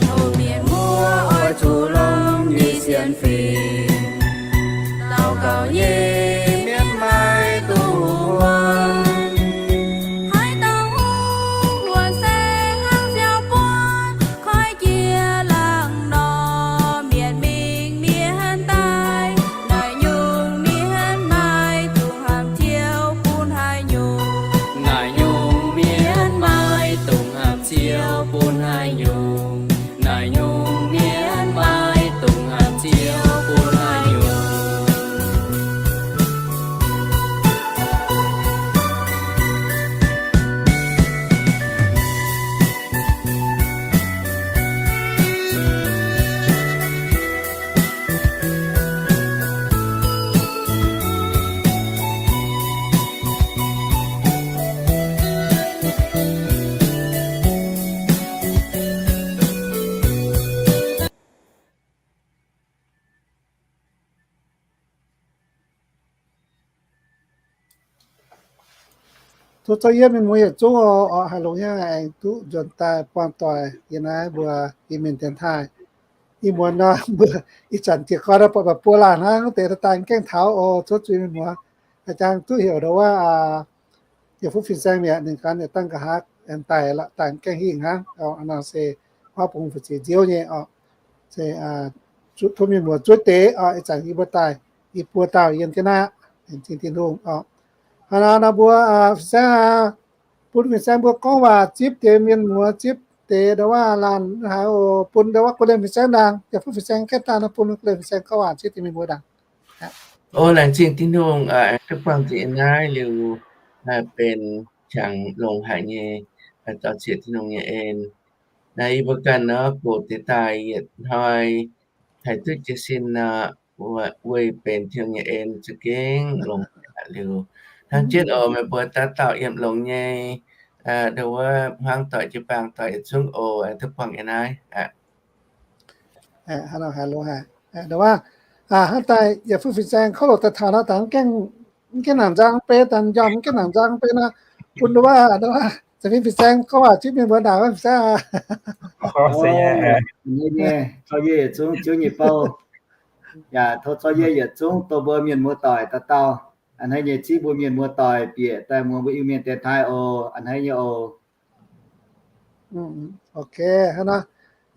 Tov mienh muoz oix zuqc longx nyei sienx fim, daux gaux nyei mienv maiv dungx huotv. Haaix dauh huotv se hnangv siou buonv, koiv jiex laangz nor, mienh mingh mienv daaih. Naaiv nyungc mienv maiv dungx hamx ziouv bun haaix nyungc. Naaiv nyungc mienv maiv dungx hamx ziouv bun haaix nyungc. Naaiv nyungc mienv maiv dungx hamx ziouv bun haaix nyungc. Tov zorqv yietv mienh muoz yietc zungv oc, haih longx hnyouv aengx duqv nzuonx daaih buangh doic yiem naaiv mbuo Iu-Mienh dienx taaih. Ih muonz nor mbuo ih zanc jiez gorn buatc mba'buo laanh hnangv deix daaih gaengh taux oc, tov zuiz mienh muoz. A'jang duqv heuc ndau wuov, yietc fuqv fin-saeng mi'aqv, ninh ganh dangh nqa'haav daaih lorqc, daaih gaengh hingh hnangv. Nor se huaav bung fu'jueiv nziouv nyei oc. Se tov mienh muoz zuov deix oc, ih zanc yie mbuo daaih, yie buo dauh yiem jienv naaiv aqv, laengz zingh Tin-Hungh oc. Hnangv naaiv nor mbuo fin-saeng, bun fin-saeng mbuo gorngv waac zipv deix mienh muoz, zipv deix ndau wuov laanh haaix oc, bun ndau wuov guv lienh fin-saeng ndaangc, yietc fuqv fin-saeng gaengh daaih nor, bun guv lienh fin-saeng gorngv waac zipv deix mienh muoz ndaangc. O, laengz zingh Tin-Hungh, duqv buangh nziex naaiv liuz, benx qangx longx haic nyei, daux zieqc Tin-Hungh nyei en. Naaiv yie mbuo ganh nor gox deix daaih yietc hnoi haih duqv jiez sin nor, weic benx Tin-Hungh nyei en za'gengh longx haic liuz. Hnangv jienv oc, meih mbuo dauh dauh yiem longx nyei, ndau wuov hmuangv doic jiu-baang doic yietc zungv oc, duqv buangh yiem naaiv. Ndau wuov, hnangv daaih yietc fuqv fin-saeng kouv loc daaih taux nor, dangh mv gaengh nangc nzang mv bei, dangh njormh mv gaengh nangc nzang mv bei nor, bun ndau wuov, ndau wuov, za'fin fin-saeng gorngv waac zipv mienh mbuo ndaangc wuov fin-saeng aac. Tov yie yietc zungv ziouv nyei bou, yaac tov zorqv yie yietc zungv dongh mbuo mienh muoz doic dauh dauh, a'hneiv nyei zipv mbuo mienh muoz doic bieqc daaih muangx mbuo Iu-Mienh dienx taaih oc, a'hneiv nyei oc. Ok, hnangv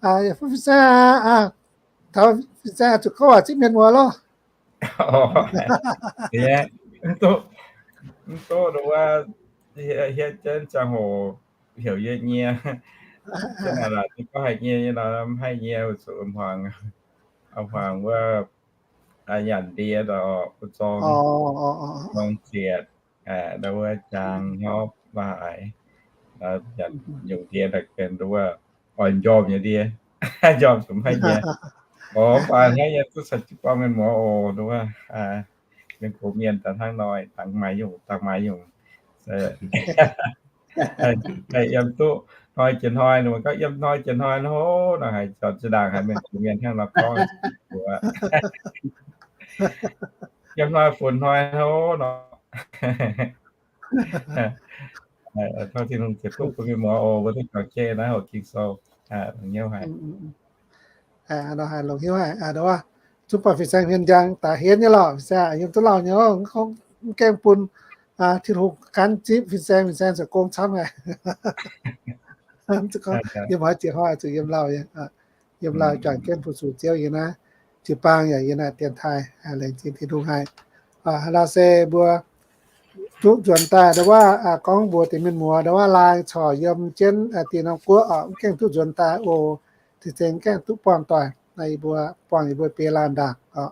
nor, yietc fuqv fin-saeng aac, taux fin-saeng zuqc gorngv waac zipv mienh muoz loh. Mv duqv, mv duqv ndau wuov, hietv jienv ziangh hoc heuc yie nyie. Jienv naaic laaix duqv gorngv haic nyie nyei nor, mv haih nyie, zuqc hmuangx, hmuangx wuov, nyanc ndie oc, bu zorng, zorng zietc, ndau wuov jaang hnyouv waac, yungz ndie daaih benx ndau wuov oix njormh nyei ndie. Njormh zuqc mv haih nyie. Oc, mv baac hnangv yie duqv caux jienv buangh mienh muoz oc, ndau wuov, mienh gox mienh daaih hnangv nor, dangh maaiz nyungc, dangh maaiz nyungc. Yiem duqv hnoi jiex hnoi, ninh mbuo gorngv yiem hnoi jiex hnoi hlo nor, haiz jiex ndaangc haiz mienh gox mienh hnangv nor gorngv. Yiem hnoi funx hnoi hlo nor. Tov Tin-Hungh ceix fuqv bun mienh muoz oc, mbuo duqv juangc jeiv naaiv hoc Ging-Sou, longx hnyouv haic. Longx hnyouv haic, ndau wuov, zungv buatc fin-saeng hmien njang daaih henv nyei lorqc. Fin-saeng yiem duqv lauh nyei, mv gaengh bun Tin-Hungh gan zipv fin-saeng, fin-saeng ziouc gong camv haic. Yiem haaix jiex hnoi zuqc yiem lauh, yiem lauh juangc jienv fu-sux Ziouv yiem naaiv jiu-baang yaac yiem naaiv dienx taaih, laengz zingh Tin-Hungh haic. Hnangv naaiv se mbuo duqv nzuonx daaih ndau wuov, gorngv mbuox deix mienh muoz ndau wuov laai corc yiem jienv dinh norm guoqv oc, mv gaengh duqv nzuonx daaih oc. Cing-cing gaengh duqv buangh doic, naaiv yie mbuo buangh yie mbuo biei laanh ndaangc oc.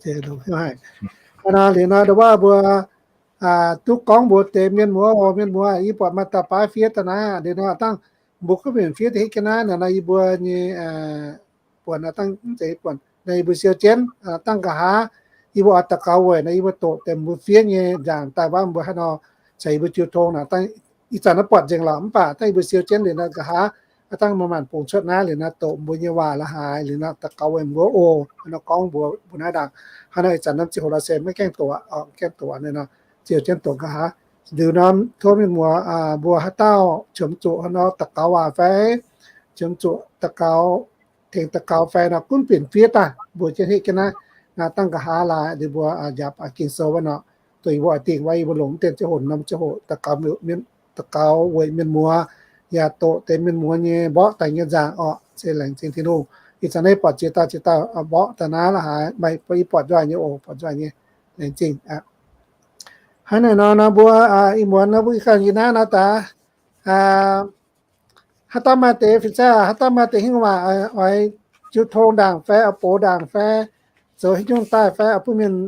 Hnangv naaiv liuz nor ndau wuov mbuo duqv gorngv mbuox deix mienh muoz oc, mienh muoz, yie buatc maaih dauh baav fiev daaih naaiv, liuz nor dangh mbuo kuv mbenc fiev daaih hitv jienv naaiv nor, yie mbuo nyei buonc dangh mv zeiz buonc nor, yie mbuo siou jienv dangh nqa'haav yie mbuo oix daux gaux weic nor, yie mbuo doqc deix mbuo fiev nyei nzaangc daaih wuov mbuo haaix nor caux yie mbuo jiu tong nor. Dangh ih zanc naaiv buatc nzengc lorqc, mv baac dangh yie mbuo siou jienv liuz nor, nqa'haav dangh maaih maanc bungx cuotv naaiv liuz nor, doqc mbuo nyei waac la'haaix liuz nor, daux gaux weic mbuo oc. Haaix nor gorngv mbuox mbuo naaiv ndaangc, haaix nor ih zanc norm ziangh hoc lorz se maiv gaengh doqc, gaengh doqc nor, ziouc jienv doqc nqa'haav. Liuz nor tov mienh muoz mbuo haaix dauh qiemx zuqc haaix nor daux gaux waac fai qiemx zuqc daux gaux, tengx daux gaux fai nor gunv benx fiev daaih mbuo jienv heh jienv naaiv. Dangh nqa'haav laaix liuz mbuo njaaux Ging-Sou wuov nor, dongh yie mbuo oix dingh wuov yie mbuo longc mv dien ziangh hoc norm ziangh hoc daux gaux, daux gaux weic mienh muoz, yaac doqc deix mienh muoz nyei mborqv daaih nyei nzaangc orqc. Se laengz zingh Tin-Hungh. Ih zanc naaiv buatc ziex dauh ziex dauh mborqv daaih naaiv la'haaix, maaih yie buatc njoih nyei oc, buatc njoih nyei. Laengz zingh. Hnangv naaiv nor nor mbuo ih muonz nor mbuo ganh yie naaiv nor daaih, haaix dauh maaih deix fin-saeng, haaix dauh maaih deix hingh waac oix jiu tong ndaangc fai oix box ndaangc fai zoux haaix nyungc daaih fai oix bun mienh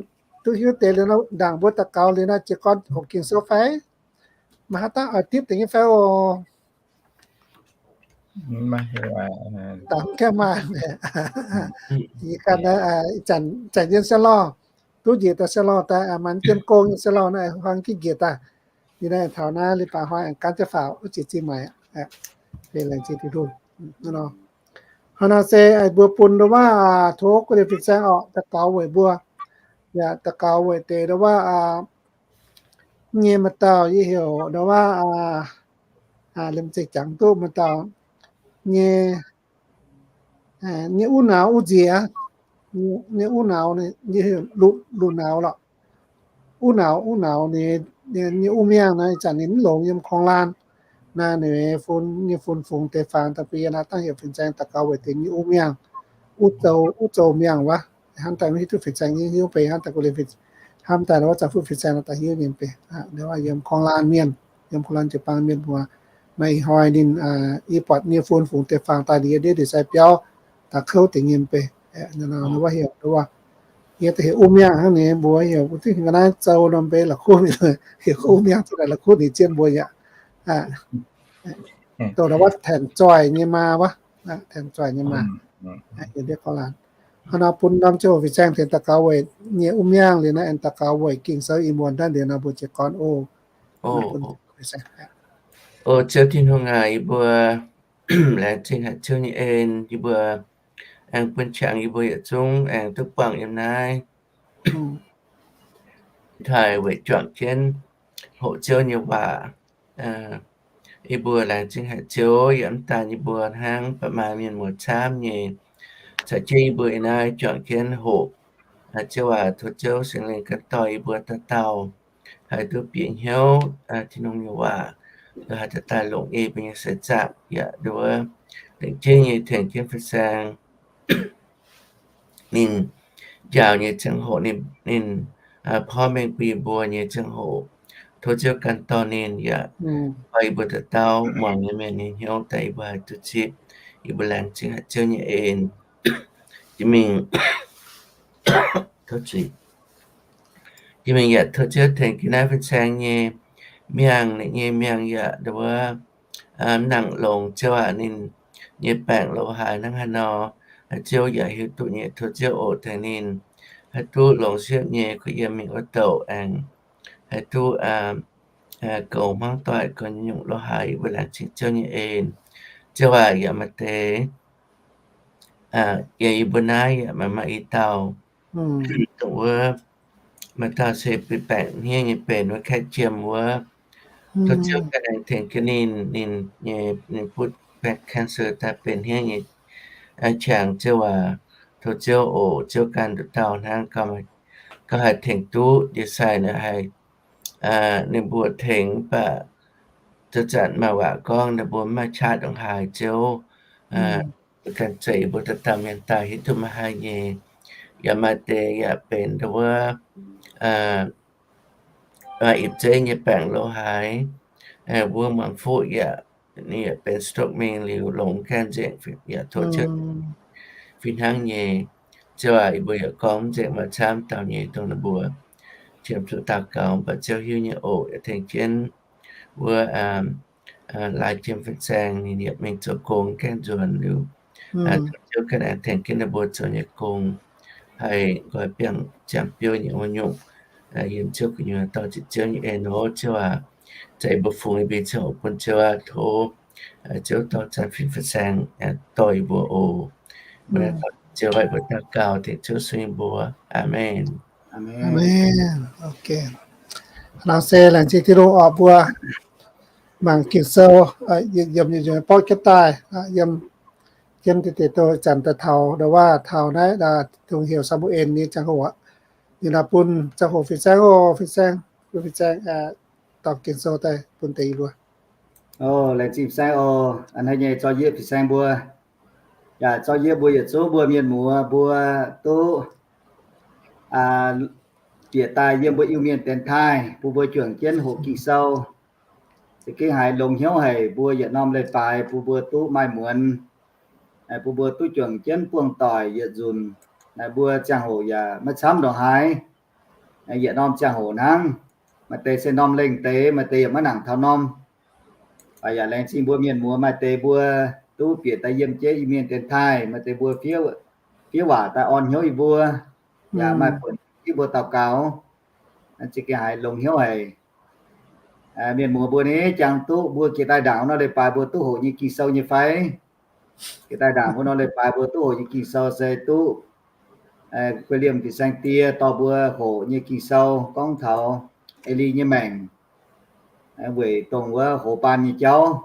duqv hiuv deix liuz nor ndaangc mbuo daux gaux liuz nor jiez gorn hoqc Ging-Sou fai? Maaih haaix dauh oix dipv deix nyei fai oc? Dangh mv kengh maaih. Ih zanc, zanc yiem Sien Lorh, duqv njiec daaih Sien Lorh daaih, maaih dien gong nyei Sien Lorh naaiv, huaang gitv njiec daaih. Yie naaiv taux naaiv leiz-baaix hnoi aengx gaanv jienv faaux wuov jiex zingh maaic. Laengz zingh Tin-Hungh. Hnangv nor se mbuo bun ndau wuov, tov guv liuz fin-saeng orqc, daux gaux weic mbuo, yaac daux gaux weic deix ndau wuov nyei maaih dauh yie heuc ndau wuov, liemh zeih jangx duqv maaih dauh nyei, nyei uv nauz uv nziex, nyei uv nauz, luqc nauz lorqc. Uv nauz, uv nauz ninh nyei uv miangh naaiv ih zanc ninh mv longx yiem korng-laanh. Naaiv ninh fun, nyei fun fungx deix faang daaih bun yie naaiv dangh heuc fin-saeng daux gaux weic deix nyei uv miangh, uv zoux, uv zoux miangh wuov. Hnamv daaih mv hiuv duqv fin-saeng nyei hnyouv bei, hnamv daaih guv liuz, hnamv daaih ndau wuov zaangc fuqv fin-saeng daaih hiuv nyei bei. Ndau wuov yiem korng-laanh mienh, yiem korng-laanh jiu-baang mienh mbuo. Naaiv ih hnoi ninh, yie buatc nyei fun fungx deix faang daaih liuz yie ndiev ndiev sai biauv daaih kouv deix nyei bei. Ndau wuov heuc, ndau wuov, yie daaih heuc uv miangh hnangv ninh mbuo heuc, naaiv zoux norm bei la'kuqv, heuc uv miangh za'gengh la'kuqv ninh zien mbuo yaac. Dongh ndau wuov Tanx Zoih nyei maa wuov, Tanx Zoih nyei maa. Hnangv nor bun norm ziangh hoc fin-saeng tengx daux gaux weic nyei uv miangh liuz naaiv aengx daux gaux weic Ging-Sou ih muonz naaiv liuz nor mbuo jiez gorn oc. O Ziouv Tin-Hungh aac, yie mbuo laengz zingh haic Ziouv nyei en, yie mbuo aengx bun qangx yie mbuo yietc zungv aengx duqv buangh yiem naaiv taaih weic juangc jienv hoqc Ziouv nyei waac. Yie mbuo laengz zingh haic Ziouv, yaac mv daan yie mbuo hnangv, baac maaih mienh muoz camv nyei caux jienv yie mbuo ih naaiv juangc jienv hoqc Ziouv waac. Tov Ziouv Singx Lingh ganh dorh yie mbuo dauh dauh haih duqv bieqc hnyouv Tin-Hungh nyei waac, haih daaih longc yie mbuo nyei seix zaangc yaac nduov lengc jeiv nyei tengx jienv fin-saeng ninh njaaux nyei ziangh hoc, ninh, ninh porv mengh bun yie mbuo nyei ziangh hoc. Tov Ziouv ganh dorh ninh yaac dorh yie mbuo dauh dauh muangx nyei mienh nyei hnyouv daaih yie mbuo haih duqv zipv. Yie mbuo laengz zingh haic Ziouv nyei en. Jiex mingh, tov zuiz. Jiex mingh yaac tov Ziouv tengx jienv naaiv fin-saeng nyei miangh, ninh nyei miangh yaac nduov mv nangc longx Ziouv aac, ninh nyei baengc lo haaix hnangv haaix nor, Ziouv yaac hiuv duqv nyei. Tov Ziouv oc tengx ninh haih duqv longx siepv nyei kuh yiem mingh wuov douc aengx haih duqv goux hmuangv doic, goux nyungc lo haaix. Yie mbuo laengz zingh Ziouv nyei en. Ziouv aac, yaac maaih deix yie mbuo naaiv yaac maaih maaih i dauh, dongh wuov maaih dauh se bun baengc hniev nyei benx wuov kaeqv jiem wuov. Tov Ziouv ganh aengx tengx jienv ninh, ninh nyei, ninh butv baengc cancer daaih benx hniev nyei qangx Ziouv aac. Tov Ziouv oc, Ziouv ganh nduqc dauh hnangv, gauh haih tengx duqv ndie-sai naaic haih, ninh mbuo tengx mv baac za'gengh maaih waac gorngv ninh mbuo mv maaih qaqv ndongc haaix Ziouv. Ganh zeiz mbuo dauh dauh mienh daaih hiuv duqv maaih haaix nyei. Yaac maaih deix yaac benx nduov wuov ipv zeiv nyei baengc lo haaix, wuov muangx fuqv yaac, ninh yaac benx stroke mingh liuz longx gaengh nzengc, yaac tov Ziouv fih hnangv nyei. Ziouv aac, yie mbuo yaac gorngv mv nzengc maaih camv dauh nyei dongh ninh mbuo qiemx zuqc daux gaux, mv baac Ziouv hiuv nyei oc. Yaac tengx jienv wuov laaix jiem fin-saeng ninh yaac mingh zoux gong gaengh nzuonx liuz, Ziouv ganh aengx tengx jienv ninh mbuo zoux nyei gong, haih nqoi biangh ziangh biouv nyei wuov nyungc, yiem Ziouv gu'nyuoz dorh ziqc Ziouv nyei en oc. Ziouv aac, za'gengh mbuo fungx yie mbuo nyei ziangh hoc bun Ziouv aac, tov Ziouv dorh zanc fin fin-saeng dorh yie mbuo oc. Mbuo naaiv dorh Ziouv aac, mbuo daux gaux tengx Ziouv sun yie mbuo. Aamen. Aamen. Laangz se laengz zingh Tin-Hungh oc, mbuo mangc Ging-Sou, yiem, yiem, yiem borqv jienv daaih, yiem, yiem deix deix doh zanc daaih taux ndau waac taux naaiv, Tin-Hungh heuc Saa^mu^en nyei ziangh hoc aqv. Ninh bun ziangh hoc fin-saeng oc, fin-saeng, bun fin-saeng dorh Ging-Sou daaih bun deix mbuo. Laengz zingh fin-saeng oc. A'hneiv nyei zorqv yie fin-saeng mbuo, yaac zorqv yie mbuo yietc zungv mbuo mienh muoz mbuo duqv bieqc daaih yiem mbuo Iu-Mienh dienx taaih bun mbuo juangc jienv hoqc Ging-Sou. Za'gengh haiz longx hnyouv haic, mbuo yietc norm leiz-baaix bun mbuo duqv maaih muonz, bun mbuo duqv juangc jienv buangh doic yietc nzunc. Naaiv mbuo ziangh hoc yaac maiv camv ndongc haaix, yietc norm ziangh hoc hnangv. Maaih deix se norm lengh deix, maaih deix yaac maiv nangc taux norm. Baac yaac laengz zingh mbuo mienh muoz, maaih deix mbuo duqv bieqc daaih yiem jienv Iu-Mienh dienx taaih, maaih deix mbuo fiev, fiev waac daaih orn hnyouv yie mbuo, yaac maaih buonc yie mbuo daux gaux. Za'gengh haiz longx hnyouv haic. Mienh muoz mbuo ni, jangx duqv mbuo jiex daaih ndaangc wuov nor leiz-baaix mbuo duqv hoqc nyei Ging-Sou nyei fai? Jiex daaih ndaangc wuov nor leiz-baaix mbuo duqv hoqc nyei Ging-Sou se duqv Guei Liemh fin-saeng die dorh mbuo hoqc nyei Ging-Sou gorngv taux Eli nyei maengc, weic dongh wuov hoz baan nyei jauv.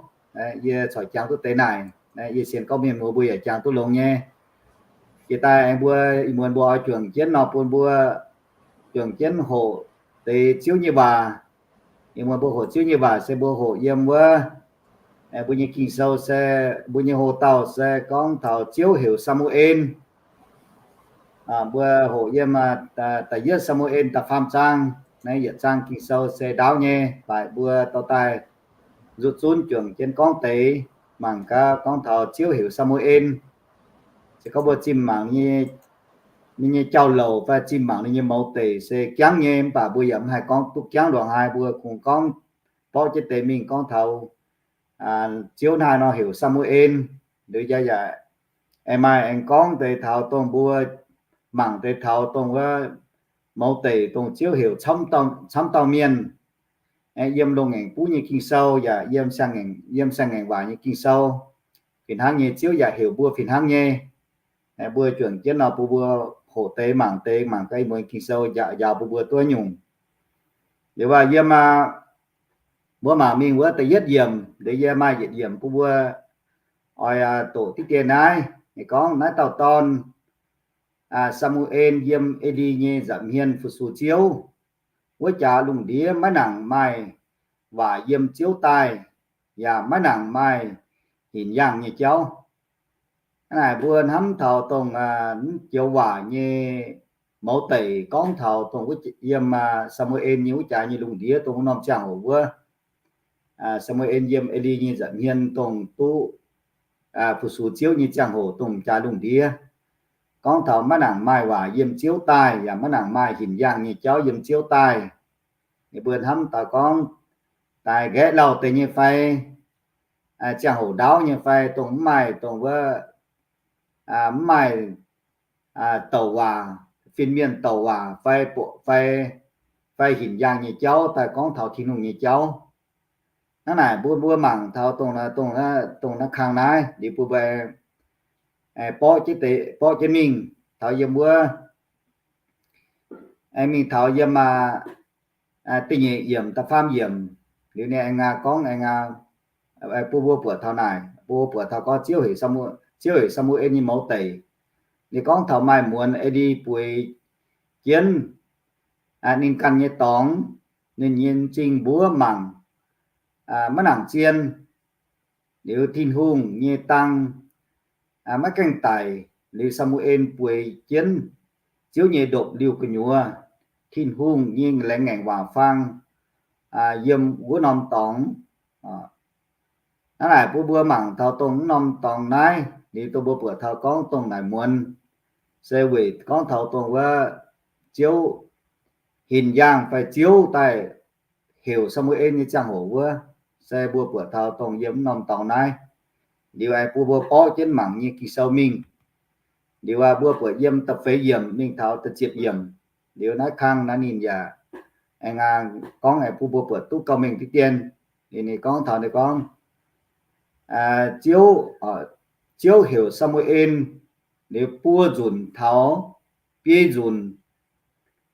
Yie corc jangx duqv deix naaic, yie sienx gorngv mienh muoz mbuo yaac jangx duqv longx nyei. Jiex daaih aengx mbuo ih muonz mbuo oix juangc jienv nor bun mbuo juangc jienv hoqc deix Ziouv nyei waac. Ih muonz mbuo hoqc Ziouv nyei waac se mbuo hoqc yiem wuov, mbuo nyei Ging-Sou se, mbuo nyei hoc-dauh se gorngv taux Ziouv heuc Saa^mu^en. Mbuo hoqc yiem da'yietv Saa^mu^en da'faam zaang. Naaiv yietc zaang Ging-Sou se ndaauv nyei, baac mbuo dorh daaih nzuqc zunv juangc jienv gorngv deix, mangc gaax gorngv taux Ziouv heuc Saa^mu^en. Se gorngv mbuo zimh mangc ninh nyei jauv-louc fai zimh mangc ninh nyei mouz deic se jangv nyei, mv baac mbuo yaac mv haih gorngv duqv jangv ndongc haaix, mbuo kungx gorngv borqv jienv deix mingh gorngv taux Ziouv naaiv nor heuc Saa^mu^en. Liuz yaac, yaac aengx maaih aengx gorngv deix taux dongh mbuo mangc deix taux dongh wuov mouz deic dongh Ziouv heuc camv dauh mienh, yiem Loz-Ngaengc Buv nyei Ging-Sou yaac yiem Saa^ngaengc, yiem Saa^ngaengc Waac nyei Ging-Sou. Fih hnangv nyei, Ziouv yaac heuc mbuo fih hnangv nyei. Mbuo juangc jienv nor bun mbuo hoqc deix mangc deix, mangc gaax ih muonz Ging-Sou njaaux bun mbuo duqv nyungc. Liuz waac yiem, mbuo mangc mingh wuov da'yietv yiemc, liuz yie maaih yietc yiemc bun mbuo oix doqc diqv dien naaiv. Ninh gorngv naaiv dauh dorn, Saa^mu^en, yiem E^li nyei nza'hmien fu-sux Ziouv. Wuov jaax lungh ndiev maiv nangc maaih waac yiem Ziouv daaih, yaac maiv nangc maaih hinc yaangh nyei jauv. Hnangv naaic mbuo hnamv taux dongh joux waac nyei mouz deic gorngv taux dongh yiem Saa^mu^en nyei wuov jaax nyei lungh ndiev dongh wuov norm ziangh hoc wuov, Saa^mu^en yiem E^li nyei nza'hmien dongh duqv fu-sux Ziouv nyei ziangh hoc dongh jaax lungh ndiev, gorngv taux maiv nangc maaih waac yiem Ziouv daaih, yaac maiv nangc maaih hinc yaangh nyei jauv yiem Ziouv daaih. Ninh mbuo hnamv taux gorngv daaih nqaeqv lauh deix nyei fai, ziangh hoc ndaauv nyei fai, dongh mv maaih dongh wuov, mv maaih douc waac, fin-mienh douc waac fai, fai, fai hinc yaangh nyei jauv daaih gorngv taux Tin-Hungh nyei jauv. Hnangv naaic mbuo, mbuo mangc taux dongh, dongh, dongh naaiv kang naaiv liuz bun mbuo borqv jienv deix, borqv jienv mingh taux yiem wuov, mingh taux yiem da'nyeic yiemc da'faam yiemc. Liuz ninh aengx gorngv aengx bun mbuo buatc taux naaic, bun mbuo buatc taux gorngv Ziouv heuc Saa^mu, Ziouv heuc Saa^mu^en nyei mouz deic. Ninh gorngv taux maaih muonz E^li bueix jienv ninh ganh nyei dorngx, ninh nyei m'zing mbuov mangc maiv nangc zien. Liuz Tin-Hungh nyei dang maiv gaengh daic. Liuz Saa^mu^en bueix jienv Ziouv nyei ndopv-liuh gu'nyuoz, Tin-Hungh nyei laengz ngaengc waac faang yiem wuov norm dorngx. Hnangv naaic bun mbuo mangc taux dongh wuov norm dorngx naaiv, liuz dongh mbuo buatc taux gorngv dongh naaic muonz se weic gorngv taux dongh wuov Ziouv, hinc yaangh fai Ziouv daaih heuc Saa^mu^en nyei ziangh hoc wuov, se mbuo buatc taux dongh yiem wuov norm dorngx naaiv. Liuz aengx bun mbuo borqv jienv mangc nyei Ging-Sou mingh. Liuz aac mbuo buatc yiem da'feix yiemc mingh taux da'ziepc yiemc. Liuz naaiv kang naaiv ninh yaac aengx gorngv aengx bun mbuo buatc duqv gauh mengh diqv dien. Liuz ninh gorngv taux ninh gorngv, Ziouv, Ziouv heuc Saa^mu^en, liuz buo nzunc taux biei nzunc,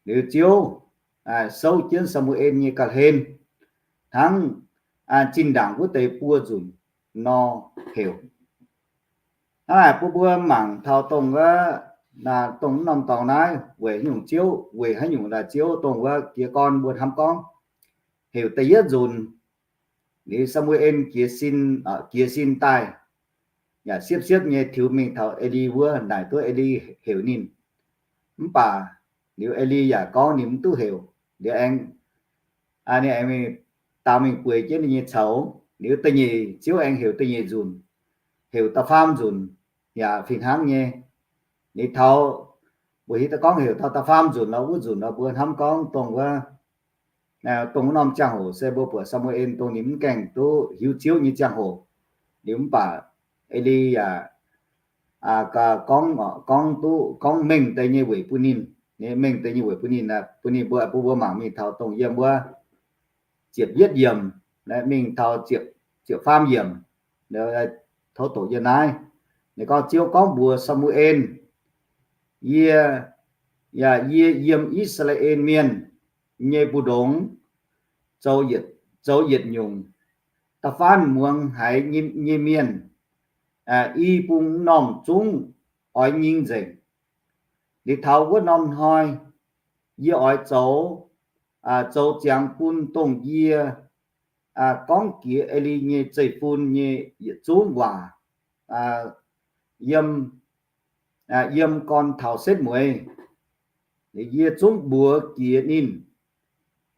liuz Ziouv souv jienv Saa^mu^en nyei ga'hlen, hnangv zinh ndaangc wuov deix buo nzunc nor heuc. Hnangv naaic bun mbuo mangc taux dongh wuov, dongh wuov norm dorngx naaiv weic haaix nyungc Ziouv, weic haaix nyungc naaic Ziouv dongh wuov jiez gorn mbuo hnamv gorngv heuc da'yietv nzunc, liuz Saa^mu^en jiez sin, jiez sin daaih, yaac siepv-siepv nyei tiux mingh taux Eli wuov, naaic duqv Eli heuc ninh. Mv baac liuz Eli yaac gorngv ninh mv duqv heuc. Liuz aengx, ninh aengx daaux mingh bueix jienv ninh nyei coux. Liuz da'nyeic, Ziouv aengx heuc da'nyeic nzunc, heuc da'faam nzunc, yaac fih hnangv nyei. Liuz taux, mbuo hiuv duqv gorngv heuc taux da'faam nzunc lorz wuov nzunc lorz mbuo hnamv gorngv dongh wuov, dongh wuov norm ziangh hoc se mbuo buatc Saa^mu^en dongh ninh mv gaengh duqv hiuv Ziouv nyei ziangh hoc. Liuz mv baac Eli yaac gorngv, gorngv duqv, gorngv mengh deix nyei weic bun ninh, mengh deix nyei weic bun ninh, bun ninh mbuo, bun mbuo mangc mingh taux dongh yiem wuov ziepc yietv yiemc mingh taux ziepc faam yiemc, tov doqc yiem naaiv. Ninh gorngv, Ziouv gorngv mbuox Saa^mu^en, Yie, yaac yie yiem I^saa^laa^en Mienh nyei mbu'ndongx zoux yietc nyungc da'faanh muangx haiz nyei mienh i bung m'normh zungv oix nyingh nzengc. Liuz taux wuov norm hnoi yie oix zoux, zoux ziangx bun dongh yie gorngv jiex Eli nyei zeiv-fun nyei yietc zungv waac yiem, yiem gorn taux setv mueiz. Yie zungv mbuox jiex ninh,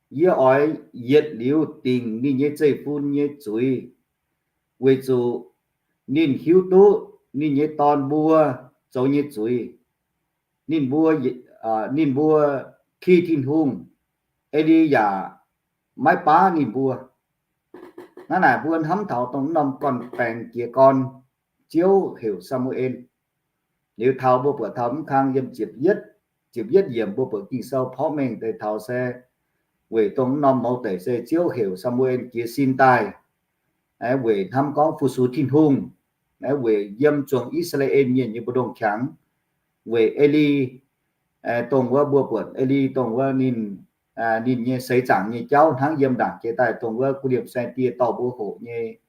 yie oix yietc liuz dingc ninh nyei zeiv-fun nyei zuiz, weic zuqc ninh hiuv duqv ninh nyei dorn mbuo zoux nyei zuiz. Ninh mbuo, ninh mbuo ki Tin-Hungh, Eli yaac maiv baav ninh mbuo. Hnangv naaic mbuo hnamv taux dongh norm gorn-baengx jiez gorn Ziouv heuc Saa^mu^en. Liuz taux mbuo buatc taux mv kang yiem ziepc yietv yiemc mbuo buatc Ging-Sou porv mengh deix taux se weic dongh norm mouz deic se Ziouv heuc Saa^mu^en jiez sin daaih, weic hnamv gorngv fu-sux Tin-Hungh, weic yiem zuangx I^saa^laa^en Mienh nyei mbu'ndongx qangx, weic Eli, dongh wuov mbuo buatc Eli dongh wuov ninh, ninh nyei seix zaangc nyei jauv hnangv yiem ndaangc jiex daaih dongh wuov Gu^liemh Saeng-Diex dorh mbuo hoqc nyei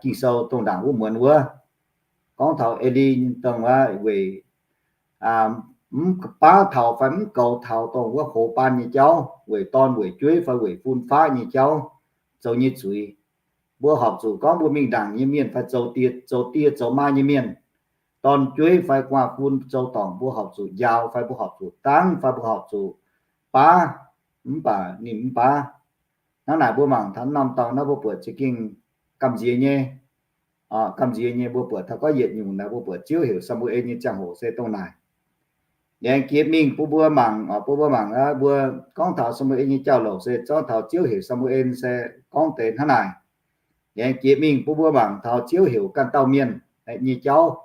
Ging-Sou dongh ndaangc wuov muonz wuov, gorngv taux Eli dongh wuov weic mv baav taux fai mv goux taux dongh wuov hoz baan nyei jauv, weic dorn weic jueiv fai weic fun faqv nyei jauv zoux nyei zuiz. Mbuo horpc zuqc gorngv mbuo mingh ndaangc nyei mienh fai zoux die zoux die zoux maa nyei mienh, dorn jueiv fai gu'nguaaz-fun zoux dorngc, mbuo horpc zuqc njaaux fai mbuo horpc zuqc dangv fai mbuo horpc zuqc baav, mv baac ninh mv baav. Hnangv naaic mbuo mangc taux norm dorngx naaiv mbuo buatc za'gengh gamh nziex nyei, gamh nziex nyei mbuo buatc taux gorngv yietc nyungc naaic mbuo buatc Ziouv heuc Saa^mu^en nyei ziangh hoc se dongh naaic. Aengx jiex mingh bun mbuo mangc, bun mbuo mangc aqv, mbuo gorngv taux Saa^mu^en nyei jauv-louc se zorqv taux Ziouv heuc Saa^mu^en se gorngv deix hnangv naaic. Aengx jiex mingh bun mbuo mangc taux Ziouv heuc ganh dauh mienh nyei jauv.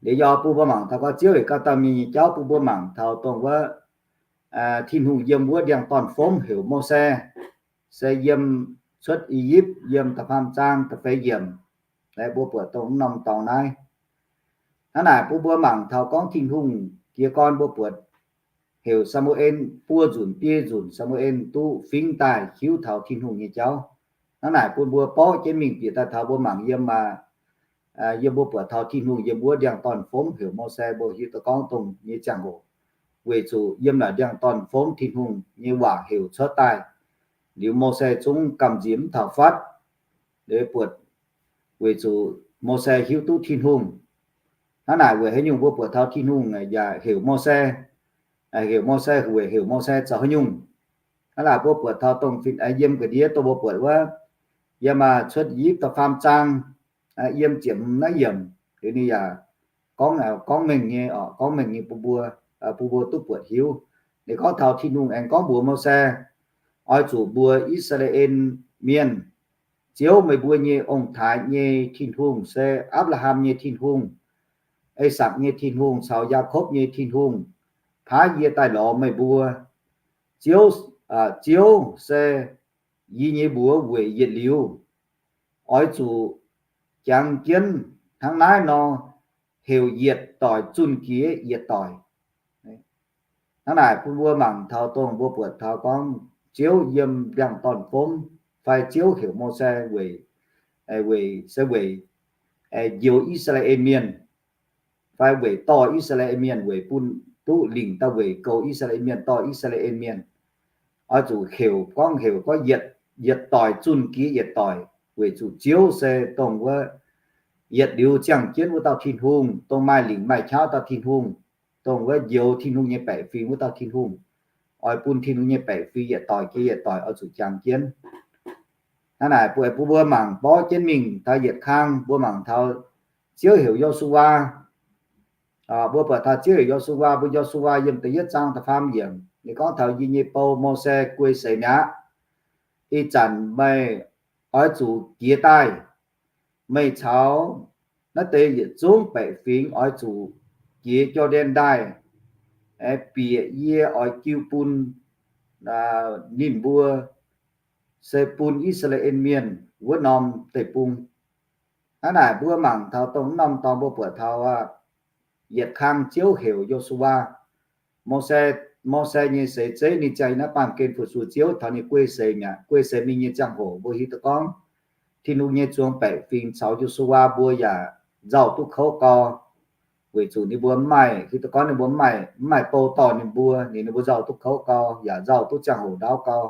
Liuz yaac bun mbuo mangc taux gorngv Ziouv heuc ganh dauh mienh nyei jauv bun mbuo mangc taux dongh wuov Tin-Hungh yiem wuov ndiangx-dorn-fomv heuc Mose, se yiem Cuotv I^yipv yiem da'faam zaang da'feix yiemc, mbuo buatc dongh norm dorngx naaiv. Hnangv naaic bun mbuo mangc taux gorngv Tin-Hungh jiez gorn mbuo buatc heuc Saa^mu^en buo nzunc biei nzunc Saa^mu^en duqv fingx daaih hiuv taux Tin-Hungh nyei jauv. Hnangv naaic bun mbuo borqv jienv mingh bieqc daaih taux mbuo mangc yiem, yiem mbuo buatc taux Tin-Hungh yiem wuov ndiangx-dorn-fomv heuc Mose mbuo hiuv duqv gorngv dongh nyei ziangh hoc, weic zuqc yiem naaic ndiangx-dorn-fomv Tin-Hungh nyei waac heuc cuotv daaih, liuz Mose zungv gamh nziex mv taux fatv. Liuz buatc weic zuqc Mose hiuv duqv Tin-Hungh. Hnangv naaic weic haaix nyungc mbuo buatc taux Tin-Hungh yaac heuc Mose, heuc Mose weic heuc Mose zoux haaix nyungc? Hnangv naaic mbuo buatc taux dongh fih yiem ga'ndiev dongh mbuo buatc wuov, yiem Cuotv I^yipv da'faam zaang, yiem ziepc hmz naaiv yiemc, liuz ninh yaac gorngv, gorngv mengh nyei, gorngv mengh nyei bun mbuo, bun mbuo duqv buatc hiuv. Ninh gorngv taux Tin-Hungh aengx gorngv mbuox Mose, oix zuqc mbuox I^saa^laa^en Mienh, Ziouv, meih mbuo nyei ong-taaix nyei Tin-Hungh se Apc^laa^ham nyei Tin-Hungh, E^sakc nyei Tin-Hungh caux Yaakopv nyei Tin-Hungh paaiv yie daaih lorz meih mbuo. Ziouv, Ziouv se yie nyei mbuox weic yietc liuz. Oix zuqc jangx jienv hnangv naaiv nor heuc yietc doic zunh jiex yietc doic. Hnangv naaic bun mbuo mangc taux dongh mbuo buatc taux gorngv Ziouv yiem ndiangx-dorn-fomv fai Ziouv heuc Mose weic, weic se weic njoux I^saa^laa^en Mienh, fai weic dorh I^saa^laa^en Mienh, weic bun duqv lingc daaih weic goux I^saa^laa^en Mienh, dorh I^saa^laa^en Mienh. Oix zuqc heuc, gorngv heuc gorngv yietc, yietc doic zunh jiex yietc doic, weic zuqc Ziouv se dongh wuov yietc liuz ziangh jienv wuov dauh Tin-Hungh, dongh maaih lingc maaih qaqv dauh Tin-Hungh, dongh wuov njoux Tin-Hungh nyei baeqc fingx wuov dauh Tin-Hungh. Oix bun Tin-Hungh nyei baeqc fingx yietc doic jiex yietc doic oix zuqc jangx jienv. Hnangv naaic bun, bun mbuo mangc borqv jienv mingh taux yietc kang, mbuo mangc taux Ziouv heuc Yo^su^waa. Mbuo buatc taux Ziouv heuc Yo^su^waa, mbuo Yo^su^waa yiem da'yietv zaang da'faam yiemc, ninh gorngv taux yie nyei bou, Mose, guei seix mi'aqv. Ih zanc meih oix zuqc jiez daaih. Meih caux naaiv deix yietc zungv baeqc fingx oix zuqc jiez Jor^ndaen Ndaaih, bieqc yie oix jiu bun ninh mbuo, se bun I^saa^laa^en Mienh wuov norm deic-bung. Hnangv naaic mbuo mangc taux dongh norm dorngx mbuo buatc taux yietc kang Ziouv heuc Yo^su^waa. Mose, Mose nyei seix zeiv ninh ziangh yiem naaiv baamh gen fu-sux Ziouv taux ninh guei seix mi'aqv, guei seix mingh nyei ziangh hoc mbuo hiuv duqv gorngv Tin-Hungh nyei zuangx baeqc fingx caux Yo^su^waa mbuo yaac nzauh duqv kouv gau, weic zuqc ninh mbuo mv maaih, hiuv duqv gorngv ninh mbuo mv maaih, mv maaih bou dorh ninh mbuo, ninh, ninh mbuo nzauh duqv kouv gau, yaac nzauh duqv ziangh hoc ndaauv gau.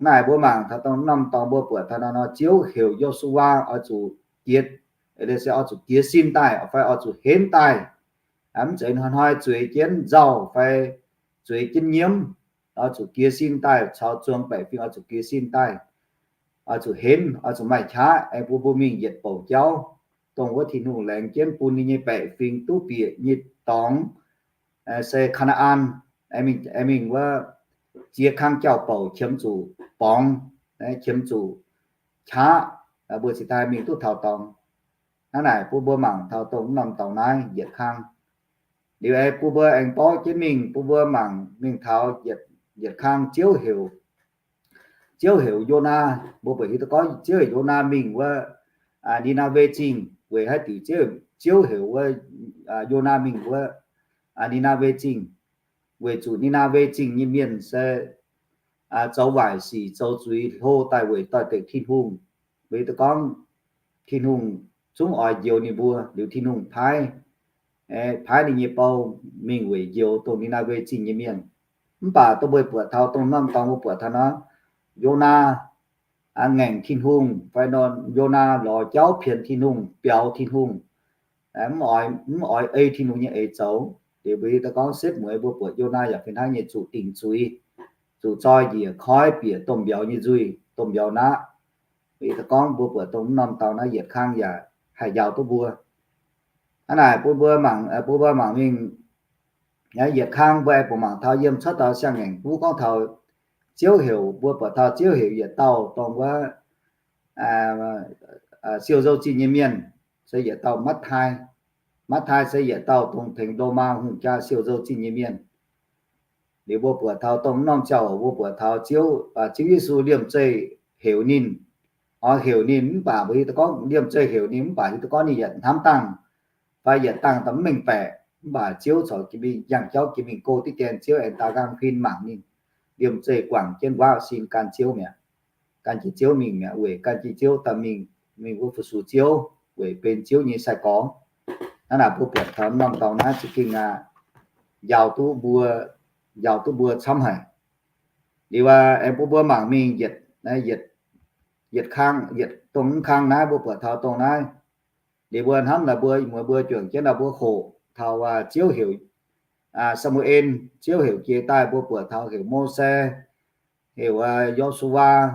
Naaic mbuo mangc taux dongh norm dorngx mbuo buatc taux nor, Ziouv heuc Yo^su^waa oix zuqc jiez, se oix zuqc jiez sin daaih fai oix zuqc henv daaih. Mv zeiz hnoi-hnoi zueiz jienv nzauh fai zueiz jienv nyiemv. Oix zuqc jiez sin daaih, caux zuangx baeqc fingx oix zuqc jiez sin daaih, oix zuqc henv, oix zuqc maaih qaqv, aengx bun mbuo mingh yietc bouc jauv, dongh wuov Tin-Hungh laengz jienv bun ninh nyei baeqc fingx duqv bieqc nyei dorngx, se Kaa^naa^an, aengx mingh wuov ziex kang jauv-bouc qiemx zuqc borngz, qiemx zuqc qaqv, mbuo cingx daaih mingh duqv taux dorngx. Hnangv naaic bun mbuo mangc taux dongh norm dorngx naaiv yietc kang. Liuz aengx bun mbuo aengx borqv jienv mingh, bun mbuo mangc mingh taux yietc kang Ziouv heuc, Ziouv heuc Yonaa. Mbuo buatc hiuv duqv gorngv Ziouv heuc Yonaa mingh wuov Ni^naa^we Zingh weic haaix diuc? Ziouv heuc wuov Yonaa mingh wuov Ni^naa^we Zingh weic zuqc Ni^naa^we Zingh nyei mienh se zoux waaic sic, zoux zuiz hlo daaih weic doix-dekc Tin-Hungh. Weic duqv gorngv Tin-Hungh zungv oix njoux ninh mbuo, liuz Tin-Hungh paaiv, paaiv ninh nyei bou mingh weic njoux dongh Ni^naa^we Zingh nyei mienh. Mv baac dongh mbuo buatc taux dongh norm dorngx mbuo buatc taux nor, Yonaa ngaengc Tin-Hungh fai nor, Yonaa lorz jauv pienx Tin-Hungh, biaux Tin-Hungh, mv oix ei Tin-Hungh nyei eix zoux. Liuz mbuo hiuv duqv gorngv setv mueiz mbuo buatc Yonaa yaac fih hnangv nyei zuqc dingc zuiz, zuqc zoi njiec koiv bieqc domh mbiauz nyei nzuih, domh mbiauz naqv. Mbuo hiuv duqv gorngv mbuo buatc dongh norm dorngx naaiv yietc kang yaac haih njaaux duqv mbuo. Hnangv naaic bun mbuo mangc, bun mbuo mangc mingh yietc kang mbuo aengx buatc mangc taux yiem cuotv dauh siang-ngaengc buv gorngv taux Ziouv heuc, mbuo buatc taux Ziouv heuc yietc dauh dongh wuov siou nzou-zinh nyei mienh, se yietc dauh Matv^tai. Matv^tai se yietc dauh dongh tengx Lomaa hungh jaa siou nzou-zinh nyei mienh. Liuz mbuo buatc taux dongh norm ziangh hoc mbuo buatc taux Ziouv, Ziouv Yesu liemh zeih heuc ninh, oix heuc ninh mv baac mbuo hiuv duqv gorngv liemh zeih heuc ninh mv baac hiuv duqv gorngv ninh yietc hnamv dangh fai yietc dangh daaih mv mengh baeqc, mv baac Ziouv corc jiex mingh, yangh jauv jiex mingh go diqv dien, Ziouv aengx daaux nqaang huin mangc ninh. Liemh zeih guangc jienv waav sin gan Ziouv mi'aqv, gan jienv Ziouv mingh mi'aqv, weic gan jienv Ziouv daaih mingh, mingh wuov fu-sux Ziouv, weic benx Ziouv nyei sai-gorx. Hnangv naaic mbuo buatc taux norm dorngx naaiv za'gengh aqv, njaaux duqv mbuo, njaaux duqv mbuo camv haic. Liuz aengx bun mbuo mangc mingh yietc, yietc kang, yietc dongh mv kang naaiv mbuo buatc taux dongh naaiv. Liuz mbuo hnamv naaic mbuo, muoz mbuo juangc jienv naaic mbuo hoqc taux Ziouv heuc Saa^mu^en, Ziouv heuc jiex daaih mbuo buatc taux heuc Mose, heuc Yo^su^waa,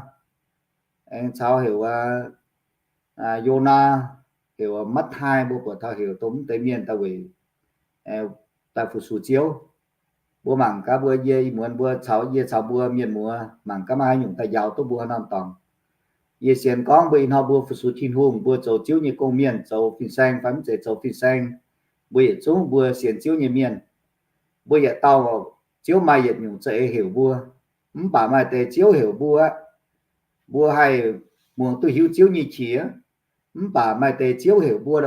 aengx caux heuc Yonaa, heuc Matv^tai, mbuo buatc taux heuc dongh mv deix mienh daaih weic, daaih fu-sux Ziouv. Mbuo mangc gaax mbuo yie muonz mbuo caux yie caux mbuo mienh muoz mangc gaax maaih haaix nyungc daaih njaaux duqv mbuo norm dorngx. Yie sienx gorngv mbuo ih hnoi mbuo fu-sux Tin-Hungh, mbuo zoux Ziouv nyei gong-mienh, zoux fin-saeng fai mv zeiz zoux fin-saeng, mbuo yietc zungv mbuo sienx Ziouv nyei mienh. Mbuo yietc dauh, Ziouv maaih yietc nyungc za'eix heuc mbuo. Mv baac maaih deix Ziouv heuc mbuo aqv, mbuo haih muangx duqv hiuv Ziouv nyei qiex. Mv baac maaih deix Ziouv heuc mbuo,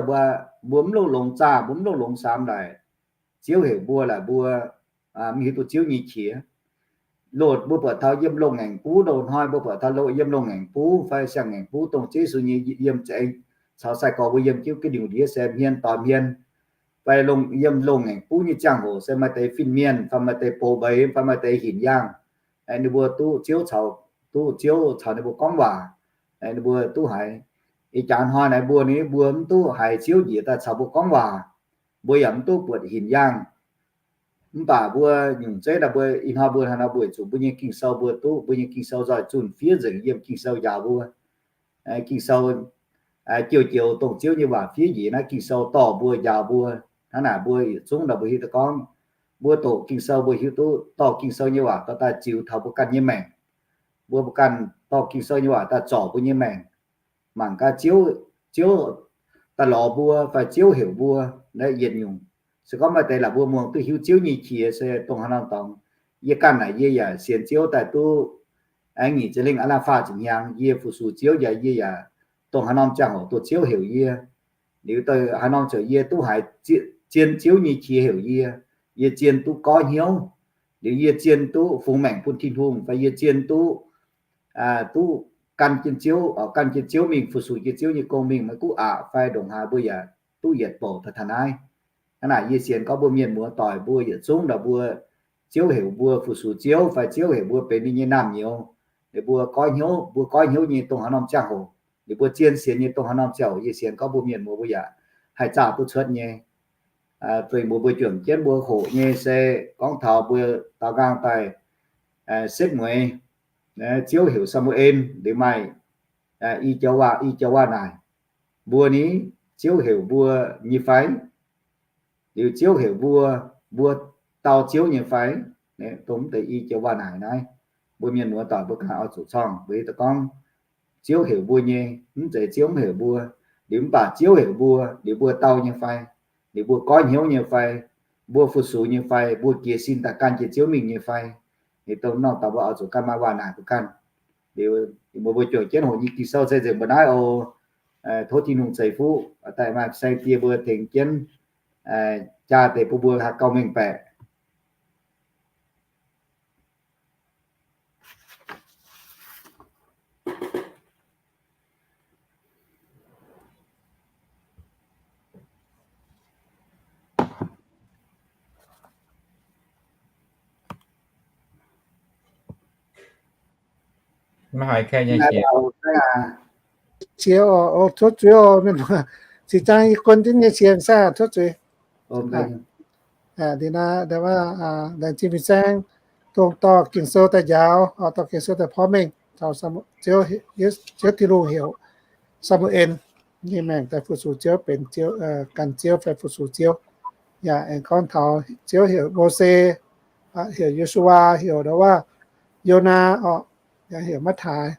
mbuo mv loh longx zaah, mbuo mv loh longx saamx daic. Ziouv heuc mbuo laaic mbuo mv hiuv duqv Ziouv nyei qiex. Loz mbuo buatc taux yiem loz-ngaengc buv, loz-hnoi mbuo buatc taux loz, yiem loz-ngaengc buv fai siang-ngaengc buv, dongh Ziouv Yesu nyei yiem za'eix caux sai-gorx mbuo yiem jienv ga'ndiev se hmien doix hmien, fai yiem loz-ngaengc buv nyei ziangh hoc se maaih deix fin-mienh fai maaih deix bou mbeix fai maaih deix hinc yaangh, ninh mbuo duqv Ziouv caux, duqv Ziouv caux ninh mbuo gorngv waac, ninh mbuo duqv haiz. Ih jaax hnoi naaiv mbuo, ninh mbuo mv duqv haiz Ziouv njiec daaih caux mbuo gorngv waac, mbuo yaac mv duqv buatc hinc yaangh. Mv baac mbuo nyungc zeiv naaic, mbuo ih hnoi mbuo haaix nor mbuo zuqc mbuo nyei Ging-Sou, mbuo duqv mbuo nyei Ging-Sou nzoih zunh fiev nzengc yiem Ging-Sou njaaux mbuo. Ging-Sou jiouv joux dongh Ziouv nyei waac fiev njiec naaiv Ging-Sou dorh mbuo njaaux mbuo. Hnangv naaic mbuo yietc zungv naaic mbuo hiuv duqv gorngv, mbuo doqc Ging-Sou mbuo hiuv duqv dorh Ging-Sou nyei waac dorh daaih ziux taux mbuo ganh nyei maengc. Mbuo, mbuo ganh dorh Ging-Sou nyei waac daaih zorc mbuo nyei maengc. Mangc gaax Ziouv, Ziouv daaih lorz mbuo fai Ziouv heuc mbuo naaiv yietc nyungc. Se gorngv maaih deix laaix mbuo muangx duqv hiuv Ziouv nyei qiex se dongh haaix norm dorngx. Yie ganh naaic yie yaac sienx Ziouv daaih duqv aengx nyic ziepc lengh aav laanh faah ziepc hnyangx, yie fu-sux Ziouv yaac yie yaac dongh haaix norm ziangh hoc dongh Ziouv heuc yie. Liuz dongh haaix norm ziouc yie duqv haiz zien Ziouv nyei qiex heuc yie, yie zien duqv goiv hnyouv. Liuz yie zien duqv fungx maengc bun Tin-Hungh fai yie zien duqv, duqv gan jienv Ziouv, gan jienv Ziouv mingh fu-sux jienv Ziouv nyei gong mingh maiv gunv aqc fai ndongc haaix mbuo yaac duqv yietc bouc daaih taux naaiv. Hnangv naaic yie sienx gorngv mbuo mienh muoz doic mbuo yietc zungv ndau mbuo, Ziouv heuc mbuo fu-sux Ziouv fai Ziouv heuc mbuo benx ninh nyei naamh nyouz, ninh mbuo goiv hnyouv, mbuo goiv hnyouv nyei dongh haaix norm ziangh hoc, ninh mbuo zien sienx nyei dongh haaix norm ziangh hoc, yie sienx gorngv mbuo mienh muoz mbuo yaac haih zaah duqv cuotv nyei. Fingx mbuo, mbuo juangc jienv mbuo hoqc nyei se gorngv taux mbuo daaux nqaang daaih setv mueiz, Ziouv heuc Saa^mu^en liuz maaih i joux waac, i joux waac naaic, mbuo ni, Ziouv heuc mbuo nyei fai? Liuz Ziouv heuc mbuo, mbuo dau Ziouv nyei fai? Dongh mv deix i joux waac naaic naaiv, mbuo mienh muoz doic mbuo ganh oix zuqc corngh mbuo hiuv duqv gorngv Ziouv heuc mbuo nyei, mv zeiz Ziouv mv heuc mbuo. Liuz mv baac Ziouv heuc mbuo, liuz mbuo dau nyei fai? Liuz mbuo goiv hnyouv nyei fai? Mbuo fu-sux nyei fai? Mbuo jiez sin daaih gan jienv Ziouv mingh nyei fai? Liuz dongh norm dorngx mbuo oix zuqc ganh maaih waac naaic mbuo ganh. Liuz mbuo, mbuo juangc jienv hoqc nyei Ging-Sou se nzengc mbuo naaiv oc. Tov Tin-Hungh ceix fuqv daaih maaih saeng-die mbuo tengx jienv jaa deix bun mbuo haih gauh mengh baeqc. Maiv haiz kaeqv nyei qiex. Qiex oc, tov zuiz oc, mienh muoz. Zinh zaang yie guon jienv nyei qiex saah, tov zuiz. Ndin naaiv, laengz zingh fin-saeng dongh dorh Ging-Sou daaih njaaux, dorh Ging-Sou daaih porv mengh, Ziouv Tin-Hungh heuc Saa^mu^en nyei maengc daaih fu-sux Ziouv, benx Ziouv, gan Ziouv fai fu-sux Ziouv. Yaac aengx gorngv taux Ziouv heuc Mose, heuc Yo^su^waa, heuc ndau wuov Yonaa oc, yaac heuc Matv^taai.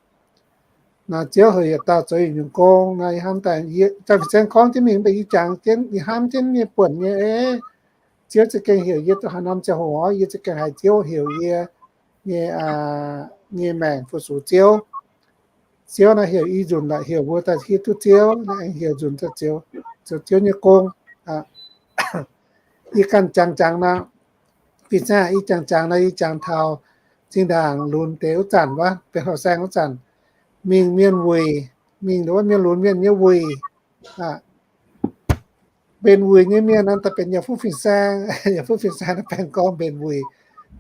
Naaiv Ziouv heuc yietc dauh zoux yietc nyungc gong. Naaiv yie hnamv daaih, yie fin-saeng gorngv jienv mingh, mv baac yie jangx jienv, yie hnamv jienv mienh buonc nyei, Ziouv za'gengh heuc yie dongh haaix norm ziangh hoc, yie za'gengh haiz Ziouv heuc yie nyei, nyei maengc fu-sux Ziouv. Ziouv naaiv heuc i nzunc laaix heuc mbuo daaih hiuv duqv Ziouv, aengx heuc nzunc daaih zoux Ziouv nyei gong. Yie ganh jangx jangx nor, fin-saeng, yie jangx jangx nor, yie jangx taux zinh ndaangc lunx deix wuov zanc wuov, benx hauh saeng wuov zanc, mingh mienh wuic, mingh wuov mienh lunx mienh nyei wuic. Mbenc wuic nyei mienh naaiv daaih benx yaac fuqv fin-saeng, yaac fuqv fin-saeng naaiv baengh gorngv mbenc wuic,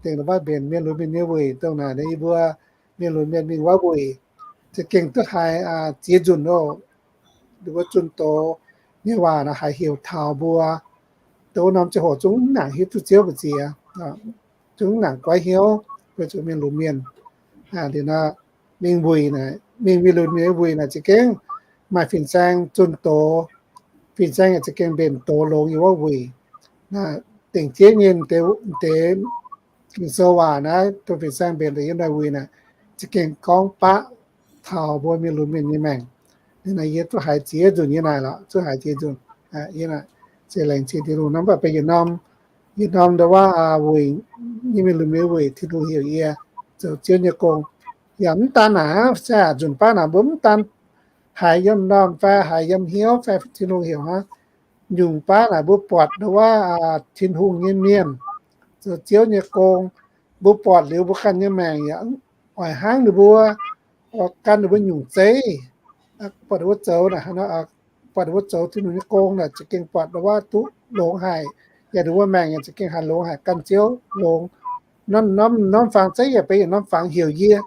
dengh wuov mbenc mienh lunx mienh nyei wuic. Dongh naaic yie mbuo mienh lunx mienh mingh wuov wuic, za'gengh duqv haiz ziex nzunc oc. Ninh mbuo zunh doz nyei waac naaiv haiz heuc taux mbuo dongh wuov norm ziangh hoc zungv mv nangc hiuv duqv Ziouv mbu'ziex, zungv mv nangc goiv hnyouv weic zuqc mienh lunx mienh. Liuz nor, mingh wuic naaic, mingh mienh lunx mienh wuic naaic za'gengh maaih fin-saeng zunh doz, fin-saeng yaac za'gengh mbenc doz longx yiem wuov wuic. Naaiv dingc jeiv nyei deix Ging-Sou waac naaiv, dongh fin-saeng mbenc daaih yiem naaiv wuic naaic, za'gengh gorngv baqv taux mbuo mienh lunx mienh nyei maengc. Naaiv yie duqv haiz ziex nzunc nyei naaic lorqc, duqv haiz ziex nzunc. Yie naaic se laengz zingh Tin-Hungh nor, mv baac benx yietc norm, yietc norm ndau wuov wuic, nyei mienh lunx mienh wuic Tin-Hungh heuc yie zoux Ziouv nyei gong. Yaac mv daan naaic, se aac nzunc baav naaic mbuo mv daan haiz yiem m'normh fai haiz yiem hnyouv fai Tin-Hungh heuc hnangv. Nyungc baav naaic mbuo buatc ndau wuov Tin-Hungh nyei mienh zoux Ziouv nyei gong, mbuo buatc liuz mbuo ganh nyei maengc yaac oix hnangv ninh mbuo, gan ninh mbuo nyungc zeiv, buatc ninh mbuo zoux, buatc ninh mbuo zoux Tin-Hungh nyei gong naaic za'gengh buatc ndongc wuov duqv longx haic, yaac ninh mbuo maengc yaac za'gengh haih longx haic, gan Ziouv longx. Norm, norm, norm fangx zeiv yaac benx yietc norm fangx heuc yie,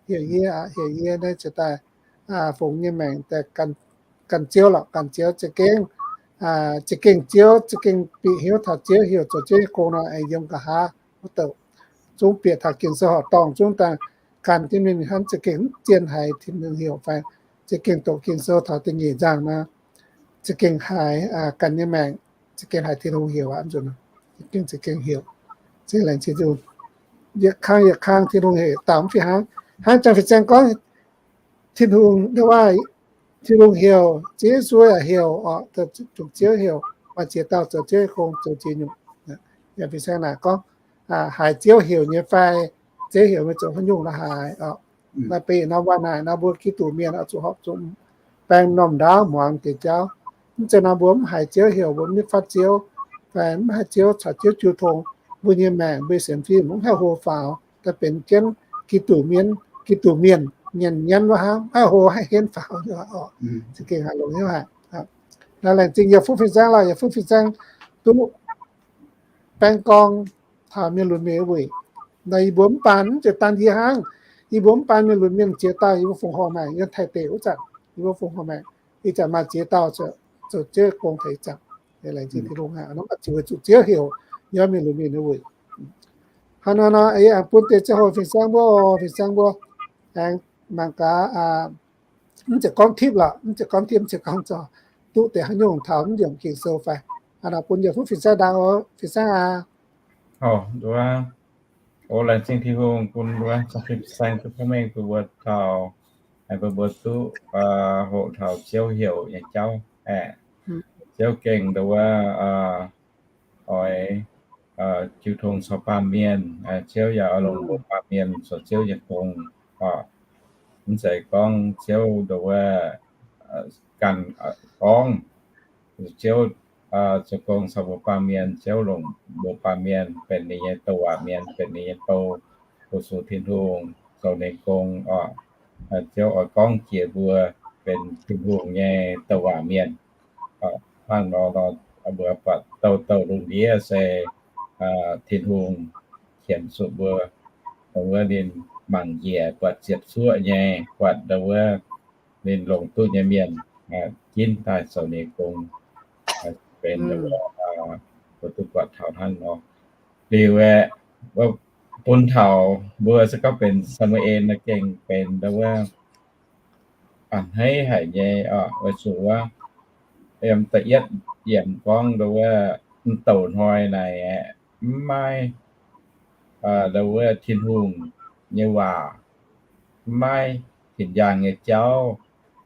heuc yie, heuc yie naaiv ziouc daaih fungx nyei maengc daaih gan Ziouv lorqc, gan Ziouv za'gengh, za'gengh Ziouv, za'gengh bieqc hnyouv taux Ziouv heuc zoux Ziouv nyei gong nor, aengx yiem nqa'haav wuov douc zungv bieqc taux Ging-Sou horqc dorngh zungv daaih gan jienv mingh hnangv, za'gengh mv zien haiz Tin-Hungh heuc fai za'gengh doqc Ging-Sou taux da'nyeic nzangh nor, za'gengh haiz ganh nyei maengc, za'gengh haiz Tin-Hungh heuc aqv, za'gengh, za'gengh heuc. Za'gengh laengz zingh Tin-Hungh. Yietc kang yietc kang Tin-Hungh heuc dauh mv fih hnangv. Hnangv Janx Fin-Saeng gorngv, Tin-Hungh ndau wuov, Tin-Hungh heuc, Ziouv Yesu yaac heuc, zuqc Ziouv heuc, maaih ziex dauh zoux Ziouv nyei gong zoux ziex nyungc. Yaac Fin-Saeng naaic gorngv, haiz Ziouv heuc nyei fai, Ziouv heuc meih zoux haaix nyungc la'haaix oc. Naaiv benx norm waac naaic nor mbuo Giduc mienh oix zuqc horpc zuqc baeng m'normh ndaauv muangx deix jauv. Mv zeiz nor mbuo mv haiz Ziouv heuc, mbuo mv fatv Ziouv, fai mv haiz Ziouv caux Ziouv jiu tong, mbuo nyei maengc, mbuo sienx fim mv haih hlo faaux, daaih benx jienv Giduc mienh, Giduc mienh nyanc nyanv wuov hnangv, mv haih hlo haih henv faaux oc. Za'gengh haiz longx hnyouv haic. Naaiv laengz zingh yie fuqv fin-saeng lorqc, yie fuqv fin-saeng duqv baeng gorng taux mienh lunx mienh wuic. Naaiv yie mbuo mv baan, mv zeiz daan yie hnangv. Yie mbuo mv baan mienh lunx mienh ziex dauh yie mbuo fongc horc maengc, yiem Taiv deic wuov zanc yie mbuo fongc horc maengc. Ih zanc maaih ziex dauh zoux Ziouv gong taux ih zanc. Laengz zingh Tin-Hungh aqv, nor ziouc weic zuqc Ziouv heuc yie mbuo mienh lunx mienh nyei wuic. Hnangv naaiv nor, aengx bun deix ziangh hoc fin-saeng mbuo, fin-saeng mbuo aengx mangc gaax, mv zeiz gorngv tipv lorqc, mv zeiz gorngv tipv, mv zeiz gorngv zorc, duqv deix haaix nyungc taux mv nyiemc Ging-Sou fai. Aa, bun yie fuqv fin-saeng ndaangc oc, fin-saeng aac. O, laengz zingh Tin-Hungh bun wuov fin-saeng duqv gorngv mengh bun mbuo taux, bun mbuo duqv hoqc taux Ziouv heuc nyei jauv aeqv, Ziouv gengh ndau wuov oix jiu tong caux baamh mienh, Ziouv yaac oix longc mbuo baamh mienh zoux Ziouv nyei gong. Mv zeiz gorngv Ziouv ndau wuov ganh gorngv, Ziouv zoux gong caux mbuo baamh mienh, Ziouv longc mbuo baamh mienh benx ninh nyei douc waac mienh, benx ninh nyei bou, fu-sux Tin-Hungh, zoux ninh gong oc. Ziouv oix gorngv jiex mbuo benx Tin-Hungh nyei douc waac mienh. Hnangv nor, mbuo buatc douh douh lungh ndiev se Tin-Hungh qiemx zuqc mbuo, wuov ninh mangc njiec buatc ziepc cuoqv nyei, buatc ndau wuov ninh longc duqv nyei mienh ginv daaih zoux ninh gong, benx mbuo duqv buatc taux hnangv nor. Liuz aeqv, bun taux mbuo se gorngv benx Saa^mu^en naaiv gengh benx ndau wuov a'hneiv haic nyei oc, weic zuqc wuov yiem da'yietv yiemc gorngv ndau wuov m'douc hnoi naaic aeqv, mv maaih ndau wuov Tin-Hungh nyei waac, mv maaih tinc yaangh nyei jauv,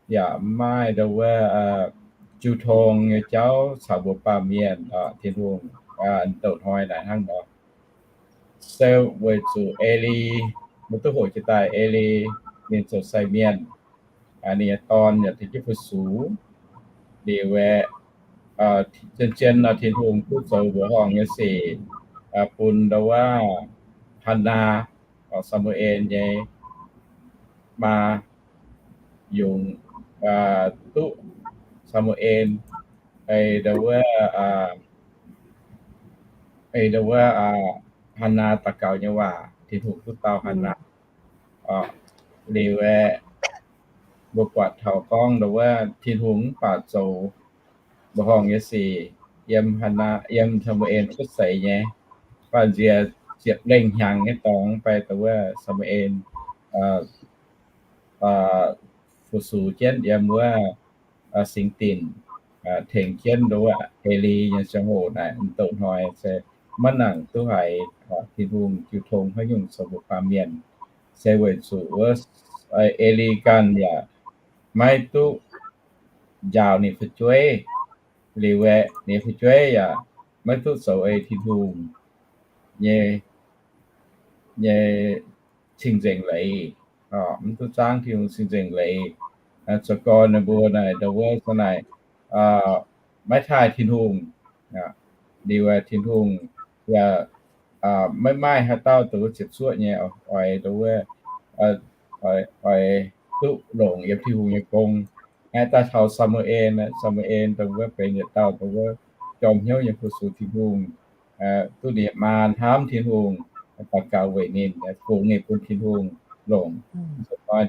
yaac mv maaih ndau wuov jiu tong nyei jauv caux mbuo baamh mienh. Tin-Hungh m'douc hnoi naaic hnangv nor. Se weic zuqc Eli, mbuo duqv hoqc jiex daaih Eli ninh zoux sai mienh, ninh nyei dorn yaac tengx jienv fu-sux. Liuz aeqv, zien-zien nor Tin-Hungh duqv zoux mbuoqc horngh nyei sic bun ndau wuov Hannaa, Saa^mu^en nyei maa, yungz duqv Saa^mu^en ei ndau wuov, ei ndau wuov Hannaa daux gaux nyei waac, Tin-Hungh duqv dau Hannaa. Liuz aeqv, mbuo buatc taux gorngv ndau wuov Tin-Hungh mv baac zoux mbuoqc horngh nyei sic yiem Hannaa, yiem Saa^mu^en cuotv seix nyei, baac nziex ziepc lengh hnyangx nyei dorngx fai ndau wuov Saa^mu^en fu-sux jienv yiem wuov singx dinc, tengx jienv ndau wuov Eli nyei ziangh hoc naaic, m'douc hnoi se maiv nangc duqv haiz Tin-Hungh jiu tong haaix nyungc zoux mbuo baamh mienh, se weic zuqc wuov Eli ganh yaac maiv duqv njaaux ninh fu'jueiv. Liuz aeqv, ninh fu'jueiv yaac maiv duqv zoux ei Tin-Hungh nyei, nyei cing-nzengc leiz, mv duqv zaangv Tin-Hungh cing-nzengc leiz. Zoux gorn ninh mbuo naaic ndau wuov za'naaic maiv taaih Tin-Hungh. Liuz aeqv, Tin-Hungh yaac maiv maaih haaix dauh dongh wuov ziepc zuoqv nyei oix dongh wuov, oix duqv longc yiem Tin-Hungh nyei gong. Aeqv, daaih taux Saa^mu^en, Saa^mu^en dongh wuov benx yietc dauh dongh wuov jorm hnyouv nyei fu-sux Tin-Hungh, duqv ninh nyei maa hnamv Tin-Hungh, daux gaux weic ninh, fungx ninh bun Tin-Hungh longc.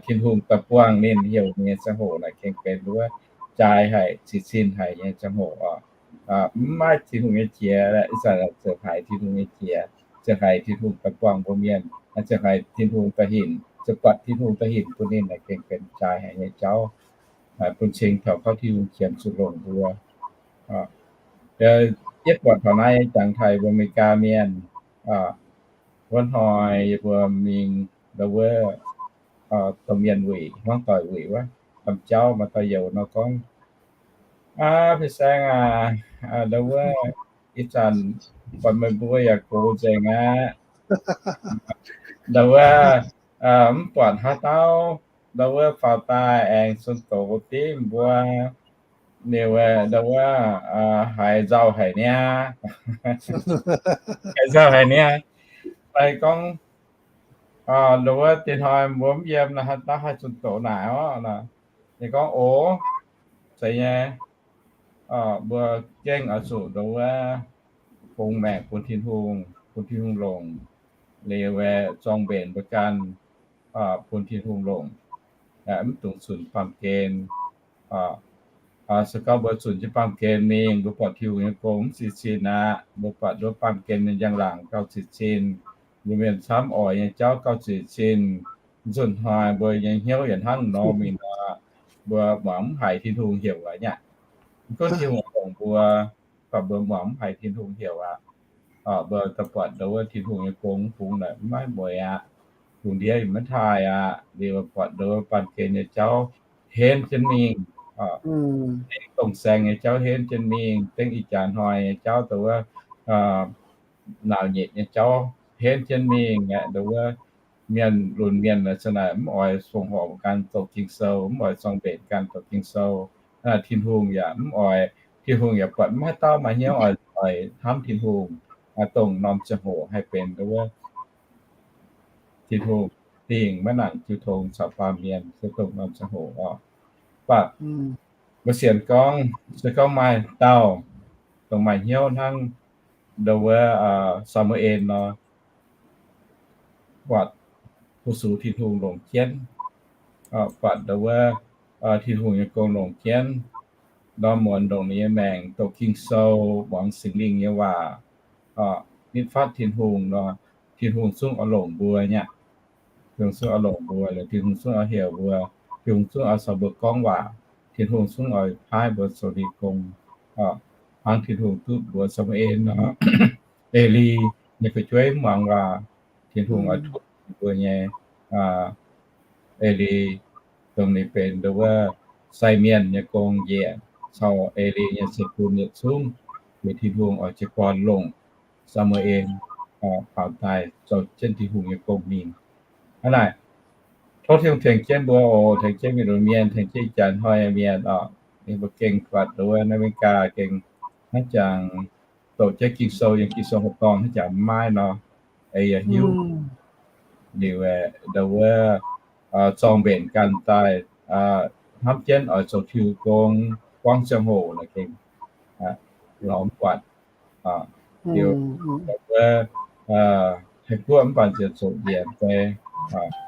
Tin-Hungh daaih buangh ninh, heuc ninh nyei ziangh hoc naaic gengh benx dongh wuov jaaix haic, cin-cin haic nyei ziangh hoc oc. Mv maaih Tin-Hungh nyei qiex, ih zanc ziouc haiz Tin-Hungh nyei qiex, ziouc haiz Tin-Hungh daaih buangh mbuo mienh, ziouc haiz Tin-Hungh daaih hinc, ziouc buatc Tin-Hungh daaih hinc bun ninh naaic gengh benx jaaix haic nyei jauv, bun cing taux gorngv Tin-Hungh qiemx zuqc longc mbuo. Yie buatc taux naaiv jangx taux mbuo America mienh, wuov hnoi yie mbuo mingh ndau wuov domh mienh wuic, hmuangv doic wuic wuov, domh jauv maaih dauh youc nor gorngv, Aav, Pei Saeng aac, ndau wuov ih zanc buatc meih mbuo yaac gox nzengc aqv. Ndau wuov mv buatc haaix dauh ndau wuov faaux daaih aengx zunh doz div mbuo. Liuz ndau wuov haiz nzauh haic niaa, haiz nzauh haic niaa. Fai gorngv ndau wuov dinh hnoi mbuo mv yiem nor, haaix dauh haih zunh doz naaic orqv? Ninh gorngv, Oc, zeiz nyei. Mbuo gengh oix zuqc ndau wuov fungx maengc bun Tin-Hungh, bun Tin-Hungh longc. Liuz zorng-mbenc mbuo ganh bun Tin-Hungh longc, mv dungx zunc baamh gen. Se gorngv mbuo zunc jienv baamh gen mingh, mbuo buatc Tin-Hungh nyei gong mv cin-cin aqv. Mbuo buatc nduov baamh gen nyei njang-laangc gauh cin-cin, mbuo mienh camv oix nyei jauv gauh cin-cin. Nzunc hnoi mbuo nyei hnyouv yietc hnangv nor mingh nor, mbuo muangx mv haiz Tin-Hungh heuc aqv nyei. Mv gunv Tin-Hungh longc mbuo, mv baac mbuo muangx mv haiz Tin-Hungh heuc aqv. Mbuo daaih buatc ndau wuov Tin-Hungh nyei gong mv bungx naaic mv maaih mueiz aqv. Kungx ndiev maiv taaih aqv. Liuz buatc ndau wuov baamh gen nyei jauv henv jienv mingh, dongh saeng nyei jauv henv jienv mingh, dengv ih jaax hnoi nyei jauv ndau wuov nauz nyitc nyei jauv henv jienv mingh aqv. Ndau wuov mienh lunx mienh naaic za'naaic mv oix fongc horc ganh doqc Ging-Sou, mv oix zorng-mbenc ganh doqc Ging-Sou. Tin-Hungh yaac mv oix, Tin-Hungh yaac buatc mv haaix dauh maaih hnyouv oix, oix hnamv Tin-Hungh, dongh norm ziangh hoc haih benx ndau wuov Tin-Hungh dingh maiv nangc jiu tong caux baamh mienh se dongh norm ziangh hoc oc. Mv baac mbuo sienx gorngv se gorngv maaih dauh dongh maaih hnyouv hnangv ndau wuov Saa^mu^en nor, buatc fu-sux Tin-Hungh longc jienv, buatc ndau wuov Tin-Hungh nyei gong longc jienv, ndorm muonz longc ninh nyei maengc doqc Ging-Sou, muangx Singx Lingh nyei waac, nitv fatv Tin-Hungh nor, Tin-Hungh zungv oix longc mbuo nyei aqv. Tin-Hungh zungv oix longc mbuo, Tin-Hungh zungv oix heuc mbuo, Tin-Hungh zungv oix caux mbuo gorngv waac, Tin-Hungh zungv oix paaiv mbuo zoux ninh gong. Hnangv Tin-Hungh duqv mbuox Saa^mu^en nor, Eli nyei fu'jueiv mv muangx waac, Tin-Hungh oix tov mbuo nyei Eli, dongh ninh benx ndau wuov sai mienh nyei gong njiec caux Eli nyei ceix bun yietc zungv, weic Tin-Hungh oix jiez gorn longc Saa^mu^en faaux daaih zoux jienv Tin-Hungh nyei gong mingh. Hnangv naaic, tov Tin-Hungh tengx jienv mbuo oc, tengx jienv mienh lunx mienh, tengx jienv ih jaax hnoi nyei mienh oc. Ninh mbuo gengh buatc ndau wuov America gengh hnangv jangx doqc jienv Ging-Sou, yiem Ging-Sou horqc dorngh hnangv jangx maiv maaih nor, ei yaac hiuv. Liuz ndau wuov zorng-mbenc ganh daaih hnamv jienv oix zoux Tin-Hungh gong buangv ziangh hoc naaic gengh lorz mv buatc. Liuz wuov Taiv-Guoqv mv baac ziouc zoqc njiec fai,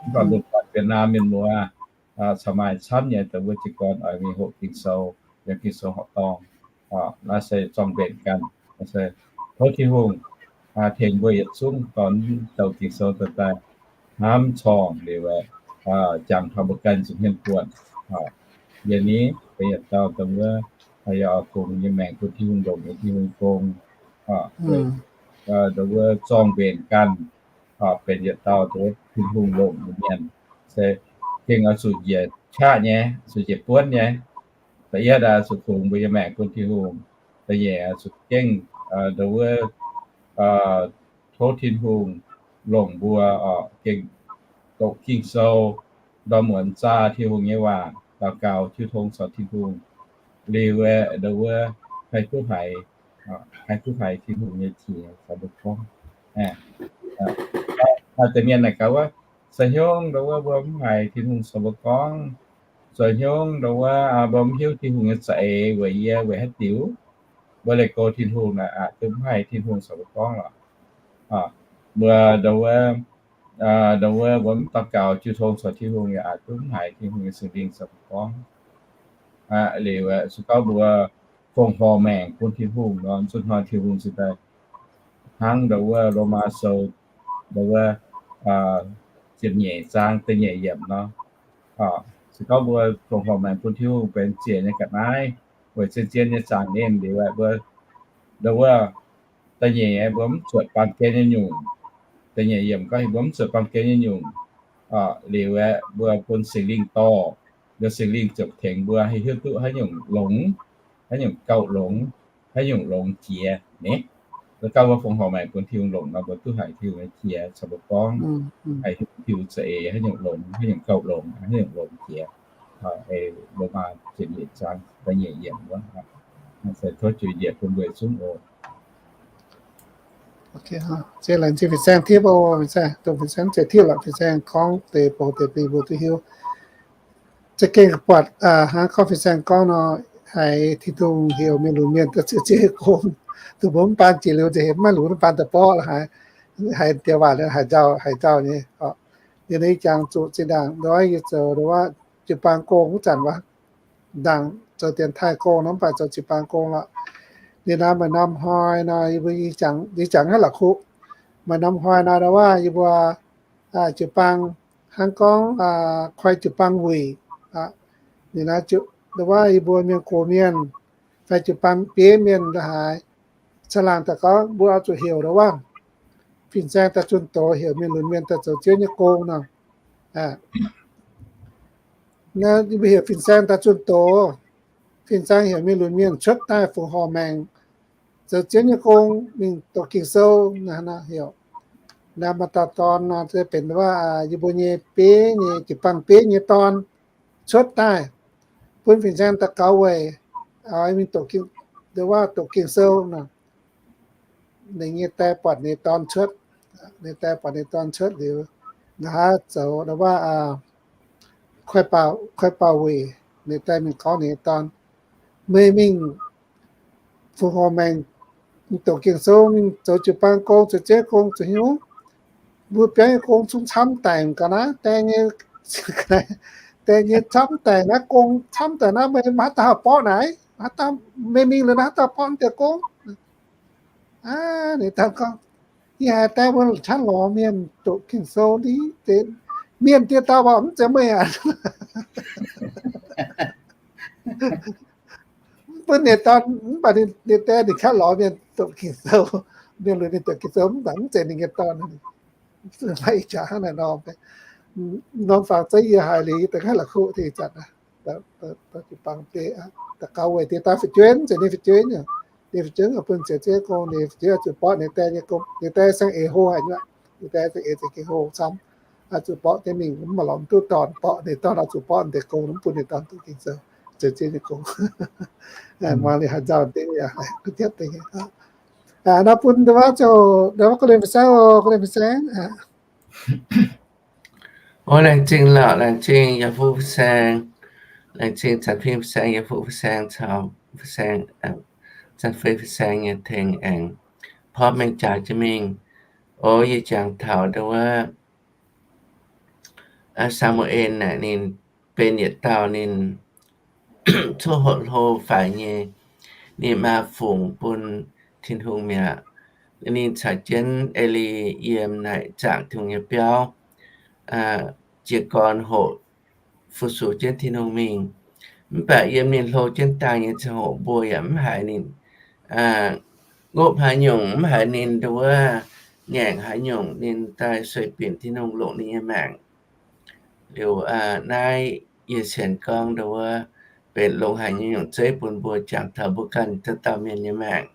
mv baac mbuo buatc Vietnam mienh muoz caux maaih camv nyei dongh wuov jiez gorn oix mingh hoqc Ging-Sou, yiem Ging-Sou horqc dorngh. Naaiv se zorng-mbenc ganh. Tov Tin-Hungh tengx mbuo yietc zungv dorh douc Ging-Sou daaih hnamv corngh liuz, jangx taux mbuo ganh nza'hmien buonc. Yie ni benx yietc dauh dongh wuov yaac oix fungx yie maengc bun Tin-Hungh longc nyei Tin-Hungh gong, dongh wuov zorng-mbenc ganh, benx yietc dauh dongh wuov Tin-Hungh longc nyei mienh. Se gengh oix zuqc njiec qaqv nyei, zuqc njiec buonv nyei. Da'yietv aeqv, zuqc fungx mbuo nyei maengc bun Tin-Hungh. Da'nyeic aeqv, zuqc gengh dongh wuov tov Tin-Hungh longc mbuo oc, gengh doqc Ging-Sou, ndorm muonz zaah Tin-Hungh nyei waac, daux gaux jiu tong caux Tin-Hungh. Liuz aeqv, ndongh wuov haih duqv haiz, haih duqv haiz Tin-Hungh nyei qiex caux mbuo gorngv. Maaih deix mienh naaic gaax wuov, zoux hnyouv ndau wuov mbuo mv haiz Tin-Hungh caux mbuo gorngv. Zoux hnyouv ndau wuov mbuo mv hiuv Tin-Hungh nyei za'eix weic yie weic haaix diuc, mbuo leih go Tin-Hungh naaic aqc duqv mv haiz Tin-Hungh caux mbuo gorngv lorqc. Mbuo ndau wuov, ndau wuov mbuo mv daux gaux jiu tong caux Tin-Hungh yaac aqc duqv mv haiz Tin-Hungh nyei Singx Lingh caux mbuo gorngv. Liuz se gorngv mbuo fongc horc maengc bun Tin-Hungh nor, zunh hnoi Tin-Hungh cingx daaih hnangv ndau wuov Lomaa Sou ndau wuov ziepc nyeic zaang da'nyeic yiemc nor. Se gorngv mbuo fongc horc maengc bun Tin-Hungh benx ziec nyei ga'naaiv weic zien-zien nyei zaangc ninh liuz aeqv, mbuo ndau wuov da'nyeic aeqv, mbuo mv zuotc baamh gen nyei nyungc. Da'nyeic yiemc gorngv mbuo mv zuotc baamh gen nyei nyungc. Liuz aeqv, mbuo bun Singx Lingh dorh, liuz Singx Lingh ziouc tengx mbuo haih hiuv duqv haaix nyungc longx, haaix nyungc gauh longx, haaix nyungc longx jiex. Ni, se gorngv mbuo fongc horc maengc bun Tin-Hungh longc nor, mbuo duqv haiz Tin-Hungh nyei qiex caux mbuo gorngv, haiz Tin-Hungh za'eix haaix nyungc longx, haaix nyungc gauh longx, haaix nyungc longx jiex. Lomaa ziepc nyeic zaang da'nyeic yiemc wuov. Se tov juix njiec bun mbuo zungv oc. Laengz zingh fin-saeng tipv oc, fin-saeng, dongh fin-saeng ziex tipv lorqc, fin-saeng gorngv deix bouh deix bing mbuo duqv hiuv. Za'gengh buatc hnangv gorngv fin-saeng gorngv nor, haiz Tin-Hungh heuc mienh lunx mienh daaih zoux ziex nyei gong. Dongh mbuo mv baan jiex liuz nzengc, mv maaih lunx mv baan daaih borqv la'haaix, haiz diex waac haiz nzauh, haiz nzauh nyei. Liuz ninh jangx zuqc zinh ndaangc ndoih yie zoux ndau wuov jiu-baang gong wuov zanc wuov, ndaangc zoux dienx taaih gong nor mv baac zoux jiu-baang gong lorqc. Liuz naaiv maaih norm hnoi nor, yie mbuo, yie jangx hnangv la'kuqv. Maaih norm hnoi nor ndau wuov yie mbuo jiu-baang hnangv gorngv koi jiu-baang wuic. Liuz naaiv ndau wuov yie mbuo mienh gox mienh fai jiu-baang bieiv mienh la'haaix, caangh laangh daaih gorngv mbuo oix zuqc heuc ndau wuov fin-saeng daaih zunh doz, heuc mienh lunx mienh daaih zoux Ziouv nyei gong nor. Naaiv mbuo heuc fin-saeng daaih zunh doz, fin-saeng heuc mienh lunx mienh cuotv daaih fongc horc maengc zoux Ziouv nyei gong mingh doqc Ging-Sou. Naaiv heuc, naaiv maaih dauh dorn nor, se benx wuov yie mbuo nyei bieiv nyei, jiu-baang bieiv nyei dorn cuotv daaih, bun fin-saeng daux gaux weic oix mingh doqc Ging, ndau wuov doqc Ging-Sou nor. Ninh nyei die buatc ninh dorn cuotv, ninh die buatc ninh dorn cuotv liuz, nqa'haav zoux ndau wuov koi baaux, koi baaux wuic. Ninh die mingh gorngv ninh nyei dorn, meih mingh fongc horc maengc, doqc Ging-Sou, mingh zoux jiu-baang gong, zoux Ziouv gong, zoux hnyouv, mbuo biauv nyei gong zungv camv daic ga'naaiv, die nyei, die nyei camv daic naaiv, gong camv daic naaiv, meih maiv haaix dauh haih borqv naaic, haaix dauh, meih mingh liuz naaiv haaix dauh borqv deix gong? Aa, ninh daaih gorngv, yie haiz die mbuo qaqv lorz mienh doqc Ging-Sou ni, mienh dieh dauh mv zeiz meih aqv. Mv bun ninh dorn, mv baac ninh die ninh qaqv lorz mienh doqc Ging-Sou, mienh lunx ninh doqc Ging-Sou, mv baac mv zeiz ninh nyei dorn. Maiv ih jaax hnangv naaiv nor, norm fangx zeiv yie haiz liuz yie da'nqaaiv la'kuqv deix zanc, jiu-baang bieiv daux gaux weic deix daaih fu'jueiv, mv zeiz ninh fu'jueiv, ninh fu'jueiv bun ziex zeiv gong, ninh fu'jueiv zuqc borqv ninh die nyei gong, ninh die saeng eix hlo haic nyuoqc, ninh die saeng eix za'gengh hlo camv, zuqc borqv jienv mingh, mv baac lorz mv duqv dorn borqv, ninh dorn oix zuqc borqv deix gong, mv bun ninh dorn doqc Ging-Sou, zoux Ziouv nyei gong. Muangx liuz haaix nzauh deix yaac haiz kuv jienv deix. Nor bun ndau wuov zoux, ndau wuov gorngv liemh fin-saeng oc, gorngv liemh fin-saeng. O, laengz zingh lorqc, laengz zingh yaac fuqv fin-saeng, laengz zingh Zanc Fim fin-saeng, yaac fuqv fin-saeng caux fin-saeng, Zanc Fei fin-saeng nyei tengx aengx porv mengh jaax jienv mingh. O, yie jangx taux ndau wuov Saa^mu^en naaic ninh benx yietc dauh ninh coqv hoqc hlo faix nyei, ninh maa fungc bun Tin-Hungh mi'aqv. Ninh caux jienv Eli yiem naaic zaangc Tin-Hungh nyei biauv, jiez gorn hoqc fu-sux jienv Tin-Hungh mingh. Mv baac yiem ninh hlo jienv dangh nyei ziangh hoc mbuo yaac mv haiz ninh ngopv haaix nyungc, mv haiz ninh ndau wuov ngaengc haaix nyungc, ninh daaih sueih binc Tin-Hungh longc ninh nyei maengc. Liuz naaiv yie sienx gorngv ndau wuov benx longx haic nyei nyungc zeiv bun mbuo jangx taux mbuo ganh dauh dauh mienh nyei maengc.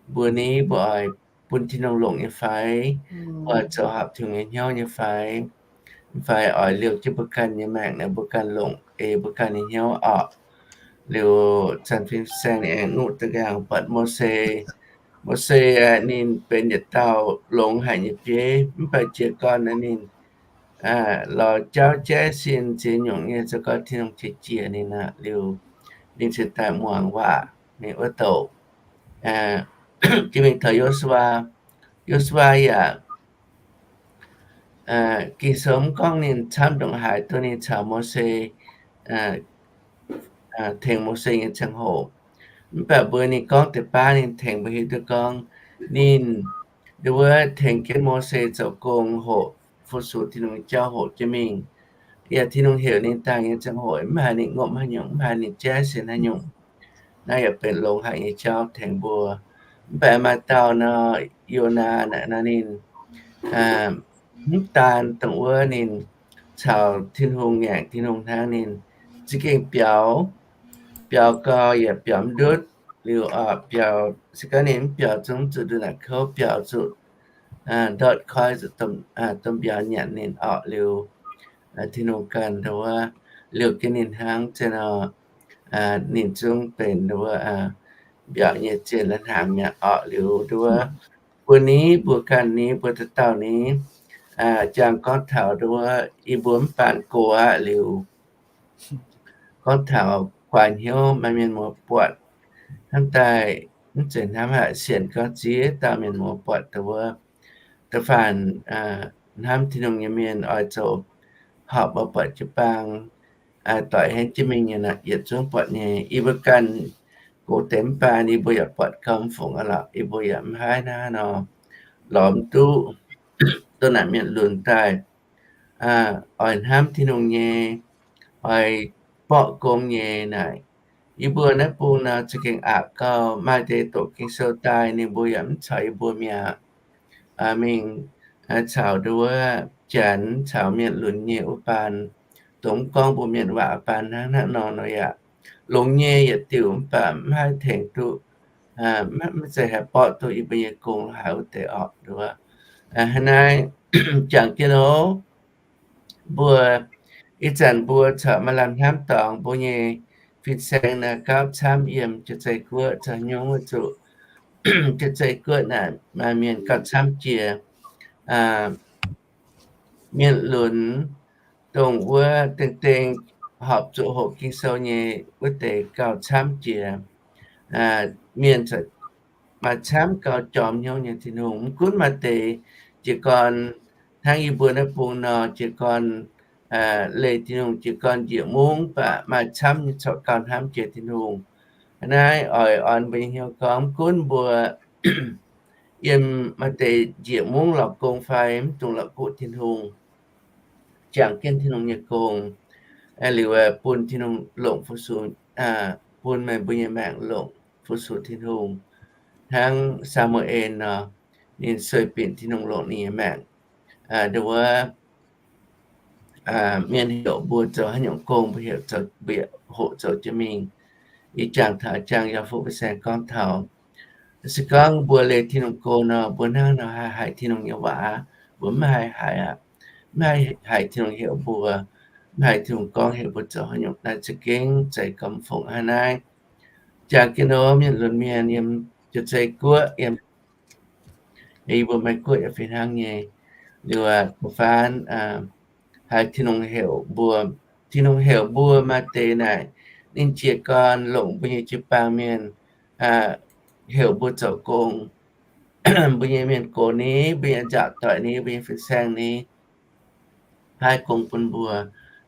Mbuo ni mbuo oix bun Tin-Hungh longc nyei fai? Mbuo oix zoux horpc Tin-Hungh nyei hnyouv nyei fai? Mv fai oix liouh jienv mbuo ganh nyei maengc naaic mbuo ganh longc ei mbuo ganh nyei hnyouv orqc? Liuz Zanc Fim Saeng ninh aengx nuqv da'nqaang buatc Mose Mose aeqv, ninh benx yietc dauh longx haic nyei bieiv, mv baac jiez gorn naaiv ninh lorz jauv jaiv sin ziex nyungc nyei, zoux gau Tin-Hungh qiex jiez ninh aqv. Liuz ninh cingx daaih muangx waac mingh wuov douc. Jiex mingh taux Yo^su^waa, Yo^su^waa yaac Ging-Sou mv gorngv ninh camv ndongc haaix duqv ninh caux Mose, tengx Mose nyei ziangh hoc. Mv baac mbuox ninh gorngv deix baav ninh tengx mbuo hiuv duqv gorngv ninh, nduov wuov, tengx jienv Mose zoux gong hoqc, fu-sux Tin-Hungh nyei jauv hoqc jienv mingh. Yaac Tin-Hungh heuc ninh daaih nyei ziangh hoc mv haiz ninh ngopv haaix nyungc, mv haiz ninh jaiv sienx haaix nyungc. Naaiv yaac benx longx haic nyei jauv tengx mbuo. Mv baac maaih dauh nor, Yonaa naaic nor ninh mv daan dongh wuov ninh caux Tin-Hungh ngaengc Tin-Hungh hnangv, ninh za'gengh biaux, biaux gau yaac biaux mv ndutv. Liuz biaux, se gorngv ninh mv biaux zungv zuqc nduqc naaic kouv, biaux zuqc ndortv koiv, zuqc domh mbiauz nyanc ninh orqc. Liuz Tin-Hungh ganh nduov wuov liouh jienv ninh hnangv zinh nor, ninh zungv benx nduov wuov mbiauz nyei zien hnaangx mi'aqv orqc. Liuz nduov wuov, mbuo ni, mbuo ganh ni, mbuo dauh dauh ni, jangx gorngv taux nduov wuov yie mbuo mv baan go aqv. Liuz gorngv taux guaax hnyouv maaih mienh muoz buatc hnamv daaih mv zeiz hnamv haic, sienx gorngv ziex dauh mienh muoz buatc nduov wuov, da'faanh hnamv Tin-Hungh nyei mienh oix zoux horpc mbuo buatc jiu-baang doic henv jienv mingh nyei, yietc zungv buatc nyei. Yie mbuo ganh gox deix mv baan, yie mbuo yaac buatc gauh mv fungc aqv lorqc. Yie mbuo yaac mv haih hnangv haaix nor lorz mv duqv, duqv naaic mienh lunx daaih oix hnamv Tin-Hungh nyei, oix borqv gong nyei naaic. Yie mbuo naaiv bung nor za'gengh aqc gauh maaih deix doqc Ging-Sou daaih, ninh mbuo yaac mv caux yie mbuo mi'aqv. Mingh caux nduov wuov Janx, caux mienh lunx nyei wuov baan, dongh mv gorngv mbuo mienh waac baan hnangv, hnangv nor nor yaac longx nyei yietc diuc, mv baac mv haih tengx duqv, mv zeiz haih borqv duqv yie mbuo nyei gong haaix wuov deix orqc. Nduov wuov, hnangv naaiv jangx jienv oc. Mbuo ih zanc mbuo corc maaih lamh hnamv dorngx mbuo nyei fin-saeng naaiv gauh camv yiem Jiex Zei Guoqv, zoux nyungc wuov zuqc Jiex Zei Guoqv naaic maaih mienh gauh camv jiex. Mienh lunx dongh wuov dengh dengh horpc zuqc hoqc Ging-Sou nyei wuov deix gauh camv jiex. Mienh maaih camv gauh jorm hnyouv nyei Tin-Hungh. Mv gunv maaih deix jiez gorn hnangv yie mbuo naaiv bung nor, jiez gorn leih Tin-Hungh, jiez gorn njiec mungv, mv baac maaih camv nyei corc gauh hnamv jiex Tin-Hungh. Naaiv oix orn mbuo nyei hnyouv gorngv, mv gunv mbuo yiem maaih deix njiec mungv lorz gong fai mv dungx la'kuqv Tin-Hungh, jangx jienv Tin-Hungh nyei gong, liuz bun Tin-Hungh longc fu-sux, bun meih mbuo nyei maengc longc fu-sux Tin-Hungh. Hnangv Saa^mu^en nor, ninh sueih binc Tin-Hungh longc ninh nyei maengc. Nduov wuov, mienh heuc mbuo zoux haaix nyungc gong, mbuo heuc zoux, mbuo hoqc zoux jienv mingh. Ih jangx taux jangx yaac fu fin-saeng gorngv taux, se gorngv mbuo leih Tin-Hungh gong nor, mbuo hnangv nor haih haiz Tin-Hungh nyei waac? Mbuo mv haih haiz aqv. Mv haih haiz Tin-Hungh heuc mbuo, mv haih Tin-Hungh gorngv heuc mbuo zoux haaix nyungc. Naaiv za'gengh zeiz gomv fongc hnangv naaiv. Jangx jienv nor, mienh lunx mienh yiem Jiex Zei Guoqv, yiem yie mbuo Meiv Guoqv yaac fih hnangv nyei. Liuz da'faanh haiz Tin-Hungh heuc mbuo, Tin-Hungh heuc mbuo maaih deix naaic, ninh jiez gorn longc mbuo nyei jiu-baang mienh heuc mbuo zoux gong. Mbuo nyei mienh gox ni, mbuo nyei nzaaux doic ni, mbuo nyei fin-saeng ni, paaiv gong bun mbuo,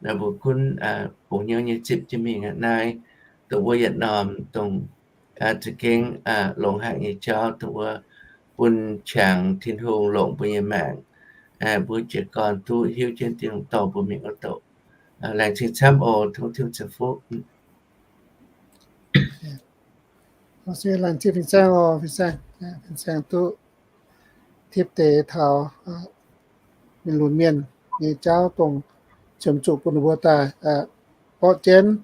naaiv mbuo gunv bungx hnyouv nyei zipv jienv mingh aqv. Naaiv dongh wuov yietc norm dongh za'gengh longx haic nyei jauv, dongh wuov bun qangx Tin-Hungh longc mbuo nyei maengc, mbuo jiez gorn duqv hiuv jienv Tin-Hungh dorh mbuo mingh wuov douc. Laengz zingh camv oc. Tov Tin-Hungh ceix fuqv. Laengz zingh fin-saeng oc, fin-saeng, fin-saeng duqv tipv deix taux mienh lunx mienh nyei jauv dongh qiemx zuqc bun ninh mbuo daaih borqv jienv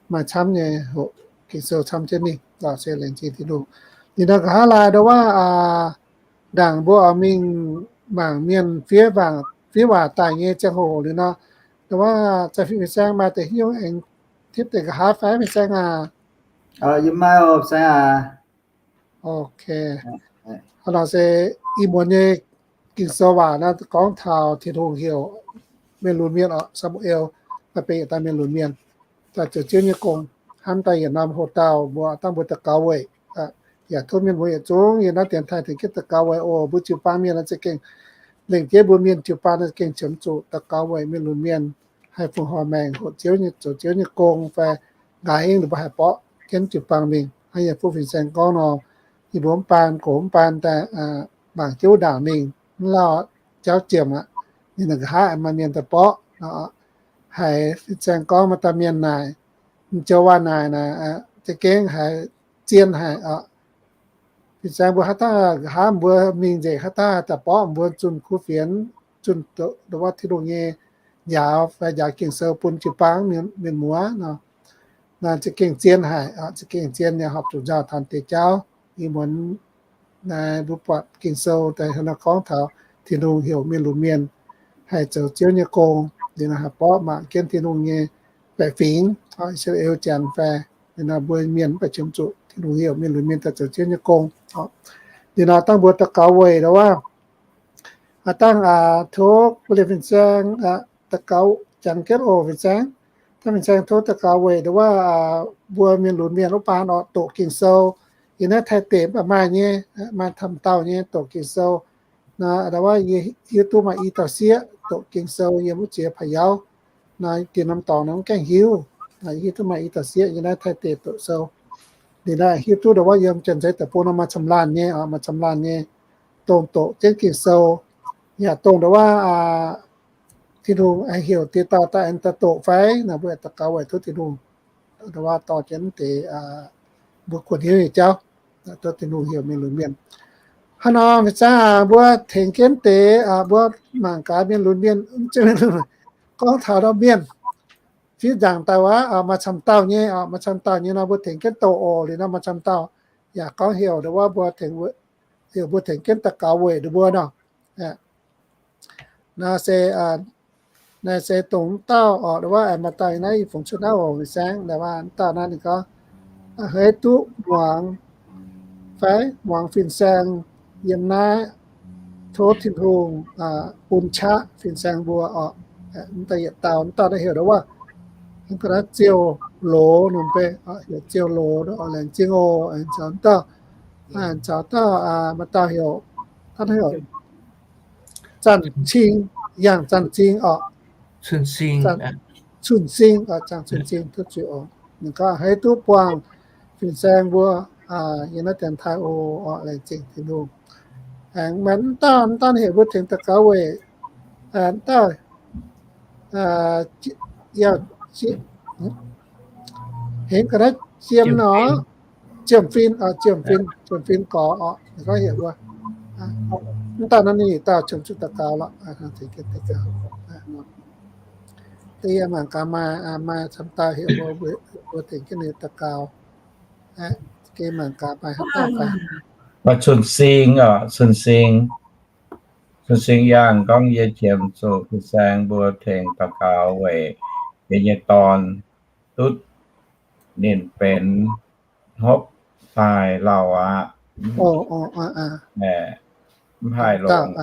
maaih camv nyei hoqc Ging-Sou camv jienv mingh. Laengz zingh Tin-Hungh. Ninh nor nqa'haav laai nduov waac, ndaangc mbuo oix mingh mangc mienh fiev, fiev waac daic nyei ziangh hoc liuz nor, nduov waac za'gengh fin-saeng maaih deix hnyouv aengx tipv deix nqa'haav fai, fin-saeng aac? Yie maaih oc, fin-saeng aac. Ok. Hnangv nor se ih muonz nyei Ging-Sou waac naaiv gorngv taux Tin-Hungh heuc mienh lunx mienh oc, Saa^mu^en, maaih benx yietc dauh mienh lunx mienh, daaih zoux Ziouv nyei gong. Hnamv daaih yietc norm hoc dauh mbuo dangh mbuo daux gaux weic, yaac tov mienh mbuo yietc zungv yiem naaiv dienx taaih tengx jienv daux gaux weic oc. Mbuo jiu-baang mienh za'gengh lengc jeiv mbuo mienh jiu-baang za'gengh qiemx zuqc daux gaux weic mienh lunx mienh haih fungc horc maengc hoqc Ziouv nyei, zoux Ziouv nyei gong fai nqa'haav hingv ninh mbuo haih borqv jienv jiu-baang mingh. Hnangv yie fuqv fin-saeng gorngv nor, yie mbuo mv baan gox mv baan daaih mangc jienv wuov ndaangc mingh, mv lauh jauv ziemx aqv. Ninh nqa'haav maaih mienh daaih borqv. Haiz fin-saeng gorngv maaih dauh mienh naaic, m'jou waac naaic naaic, za'gengh haiz zien haic oc. Fin-saeng mbuo haaix dauh nqa'haav mbuo mingh nzengc, haaix dauh daaih borqv mbuo zunh kuv fienx, zunh ndongc wuov Tin-Hungh nyei njaaux fai njaaux Ging-Sou bun jiu-baang mienh muoz nor, naaiv za'gengh zien haic, za'gengh zien nyei, horpc zuqc nzauh taux deix jauv. Ih muonz naaiv mbuo buatc Ging-Sou daaih hnangv nor gorngv taux Tin-Hungh heuc mienh lunx mienh haih zoux Ziouv nyei gong, liuz nor haih borqv mangc jienv Tin-Hungh nyei baeqc fingx, I^saa^laa^en Janx fai, liuz nor mbuo mienh mv baac qiemx zuqc Tin-Hungh heuc mienh lunx mienh daaih zoux Ziouv nyei gong. Liuz nor dangh mbuo daux gaux weic ndongc wuov, dangh tov mbuo liemh fin-saeng daux gaux jangx jienv oc fin-saeng. Dangh fin-saeng tov daux gaux weic ndongc wuov mbuo mienh lunx mienh wuov baan oc, doqc Ging-Sou. Yiem naaiv Taiv deic mv baac maaih nyei, maaih camv dauh nyei doqc Ging-Sou. Naaiv ndongc wuov yie hiuv duqv maaih i dauh sieqv doqc Ging-Sou yiem wuov ziex paaix yauv. Naaiv dinh norm dorngx naaiv mv gaengh hiuv. Naaiv hiuv duqv maaih i dauh sieqv yiem naaiv Taiv deic doqc sou. Ninh naaiv hiuv duqv ndongc wuov yiem Janx-Zei deic-bung nor maaih camv laanh nyei, maaih camv laanh nyei dongh doqc jienv Ging-Sou. Yaac dongh ndongc wuov Tin-Hungh heuc dieh dauh daaih aengx daaih doqc fai, naaiv mbuo daux gaux weic tov Tin-Hungh ndongc wuov dorh jienv deix mbuo kuonx hnyouv nyei jauv, tov Tin-Hungh heuc mienh lunx mienh. Hnangv nor fin-saeng mbuo tengx jienv deix mbuo mangc gaax mienh lunx mienh, gorngv taux ndau mienh fiev nzaangc daaih wuov, maaih camv dauh nyei, maaih camv dauh nyei nor mbuo tengx jienv doqc oc. Liuz nor maaih camv dauh yaac gorngv heuc ndongc wuov mbuo tengx, heuc mbuo tengx jienv daux gaux weic ninh mbuo nor. Naaiv se, naaiv se dongh wuov dauh oc, ndongc wuov maaih dauh naaiv yie fungx cuotv naaiv oc, fin-saeng, ndongc wuov dauh naaiv ninh gorngv, heix duqv muangx fai muangx fin-saeng yiem naaiv, tov Tin-Hungh bun qaqv fin-saeng mbuo oc. Wuov dauh yietc dauh, wuov dauh naaiv heuc ndongc wuov, Ziouv Loz nor, heuc Ziouv Loz, laengz zingh oc. Caux wuov dauh, caux dauh maaih dauh heuc, dauh heuc Zanh Cing, Yangh Zanh Cing oc. Cun Cing, Zanh Cun Cing, ninh gorngv heix duqv buangh fin-saeng mbuo yiem naaiv dienx taaih oc, laengz zingh Tin-Hungh. Aengx maaih wuov dauh, wuov dauh heuc mbuo tengx daux gaux weic, wuov dauh, hengx ga'naaiv jiem nor, Jiem Fin, Jiem Fin, Jiem Fin gorx oc, ninh gorngv heuc mbuo, wuov dauh naaiv ninh dauh qiemx zuqc daux gaux lorqc. Da'yietv mangc gaax maaih, maaih camv dauh heuc mbuo, mbuo tengx jienv ninh daux gaux. Geh mangc gaax maaih haaix dauh fai. Maaih Cun Sing oc, Cun Sing. Cun Sing Yangh gorngv, yie qiemx zuqc fin-saeng mbuo tengx daux gaux weic yie nyei dorn dutv ninh benx hnopv daaih lauh aqv. Mv haih longx.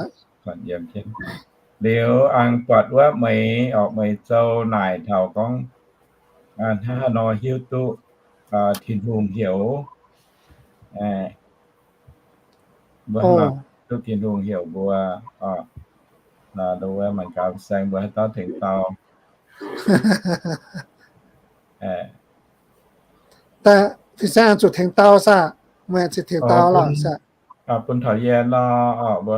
Liuz aengx buatc wuov Meix oc, Meix Zou naaic taux gorngv, hnangv haaix nor hiuv duqv Tin-Hungh heuc, mbuo duqv Tin-Hungh heuc mbuo, mangc gaax fin-saeng mbuo haaix dauh tengx dau. Fin-saeng zuqc tengx dau saah? Meih zuqc tengx dau lorqc. Bun taux yie nor, mbuo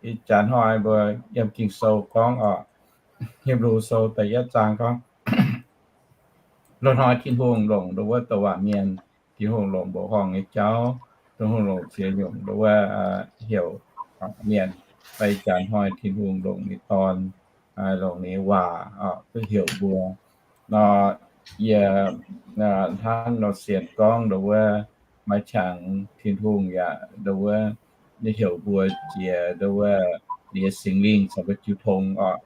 ih jaax hnoi mbuo yiem Ging-Sou gorngv oc, Hipv^lu Sou da'yietv zaang gorngv, loz-hnoi Tin-Hungh longc ndongc wuov douc waac mienh, Tin-Hungh longc mbuoqc horngh nyei jauv, Tin-Hungh longc ziex nyungc ndongc wuov heuc mienh. Fai ih jaax hnoi Tin-Hungh longc ninh dorn, longc ninh waac duqv heuc mbuo. Nor yie hnangv nor sienx gorngv ndongc wuov maaih qangx Tin-Hungh yaac ndongc wuov ninh heuc mbuo jiex ndongc wuov ninh nyei Singx Lingh caux mbuo jiu tong oc,